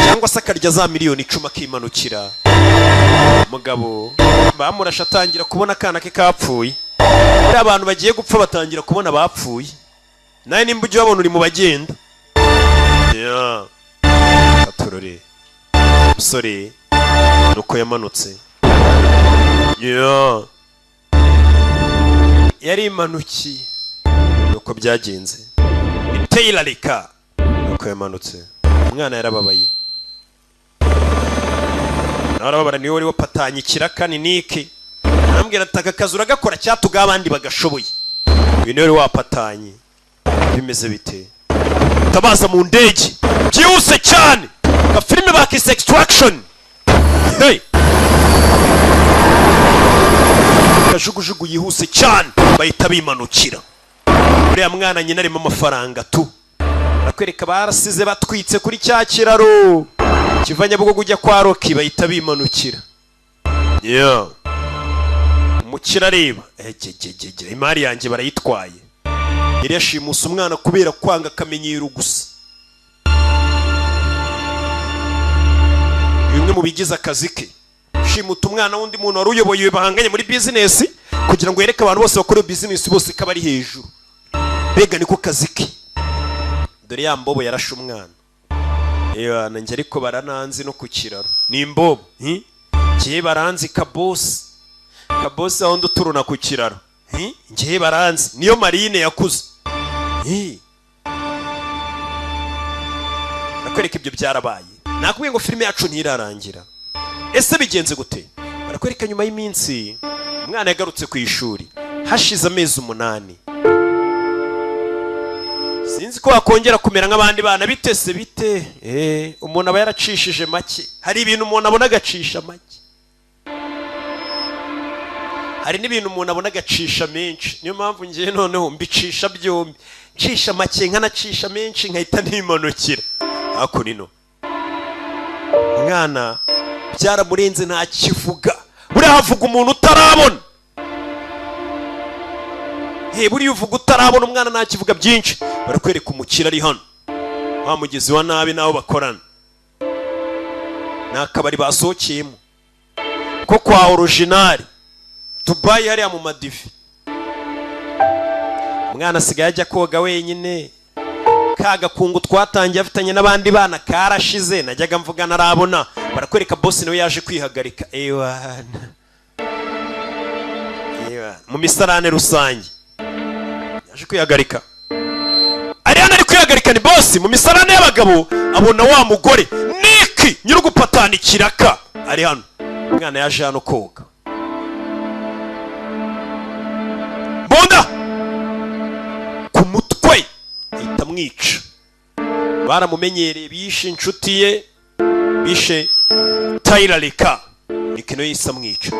cyangwa se akarya za miliyoni 10 akimanukira. Umugabo bamurashe atangira kubona akana ke kapfuye. Buriya abantu bagiye gupfa batangira kubona bapfuye. Nawe nimba ujya ubabona uri mu bagenda. Yeah. Katurore, umusore nuko yamanutse. Yeah. Yari imanukiye, nuko byagenze. Iteyirarika nuko yamanutse. Umwana yarababaye, nawe arababara. Niwe wari wapatanye ikiraka ni Niki. Arambwira ati: "Aka kazi uragakora cyatugaho abandi bagashoboye." Uyu niwe wari wapatanye. Bimeze bite? Tabaza mu ndege byihuse cyane. Gafilime bakise Extraction. Hey! Kajugujugu yihuse cyane, bahita bimanukira. Uriya mwana nyina arimo amafaranga tu. Barakwereka barasize batwitse kuri cya kiraro kiva Nyabugogo ujya kwa Roki, bahita bimanukira. Yeah. Umukire areba, egegegege, imari yanjye barayitwaye. Yari yashimuse umwana kubera kwanga akamenyero gusa. Bimwe mu bigize akazi ke, shimuta umwana w'undi muntu wari uyoboye bahanganye muri bizinesi, kugira ngo yereke abantu bose bakora bizinesi bose ko abari hejuru. Mbega niko kazi ke. Dore ya mbobo yarashe umwana. Ewa nanjye ariko barananzi no ku kiraro ni imbobo. Ngiye baranzi kabosi kabosi aho nduturuna ku kiraro. Ngiye baranzi niyo marine yakuze. Nakwereka ibyo byarabaye. Nakubwiye ngo filime yacu ntirarangira. Ese bigenze gute? Barakwereka nyuma y'iminsi umwana yagarutse ku ishuri hashize amezi 8. Sinzi ko wakongera kumera nk'abandi bana. Bitese bite? Umuntu aba yaracishije make. Hari ibintu umuntu abona agacisha make, hari n'ibintu umuntu abona agacisha menshi. Niyo mpamvu ngiye noneho mbicisha byombi, ncisha make nkanacisha menshi, nkahita nimanukira. Hakuno umwana byaramurenze ntakivuga. Buriya havuga umuntu utarabona. Buriya uvuga utarabona, umwana ntakivuga byinshi. Barakwereka umukire ari hano, wa mugezi wa nabi n'abo bakorana. Ni akabari basohokeyemo ko kwa original Dubai hariya mu Madivi. Umwana asigaye ajya koga wenyine. Ka gakungu twatangiye afitanye n'abandi bana karashize, najyaga mvuga narabona. Barakwereka boss nawe yaje kwihagarika. Ewana ewana, mu misarane rusange yaje kwihagarika. Ariana ari kwihagarika ni boss mu misarane y'abagabo, abona wa mugore Niki nyirugupatana ikiraka ari hano. Umwana yaje hano koga. Bonda ku mutwe ahita amwica. Baramumenyereye, bishe inshuti ye, bishe Tyler Reka. Niki no yise amwica,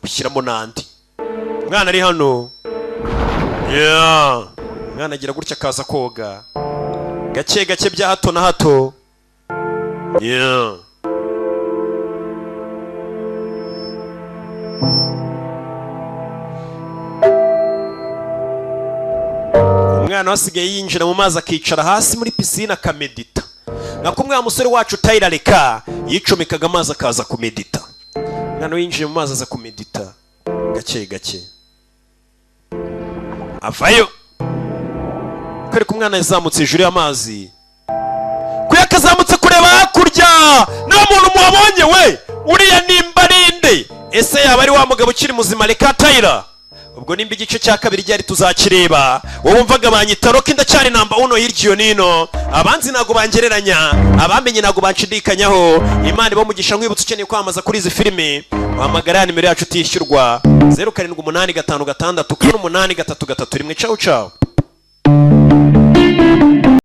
ushyiramo n'andi. Umwana ari hano. Yeah. Umwana agira gutya akaza koga gake gake bya hato na hato. Yeah. Umwana wasigaye yinjira mu mazi akicara hasi muri piscine akamedita. Nako umwana musore wacu Tyler Reka yicomekaga amazi akaza kumedita. Umwana winjiye mu mazi aza kumedita gake gake. Avayo. Kwereka umwana yazamutse hejuru y'amazi. Kuyakazamutse kureba hakurya. Nta muntu muhabonye we. Uriya nimba ninde? Ese yaba ari wa mugabo ukiri muzima Reka Tyler? Ubwo nimba igice cya kabiri ryari tuzakireba. Wowe wumvaga banyita Rocky, ndacyari namba uno hirya nino. Abanzi nago bangereranya, abamenye nago banshidikanyaho. Imana ibamugisha. Nkwibutsa ukeneye kwamamaza kuri izi filime, wahamagara nimero yacu utishyurwa 0785 648 331. Ciao ciao.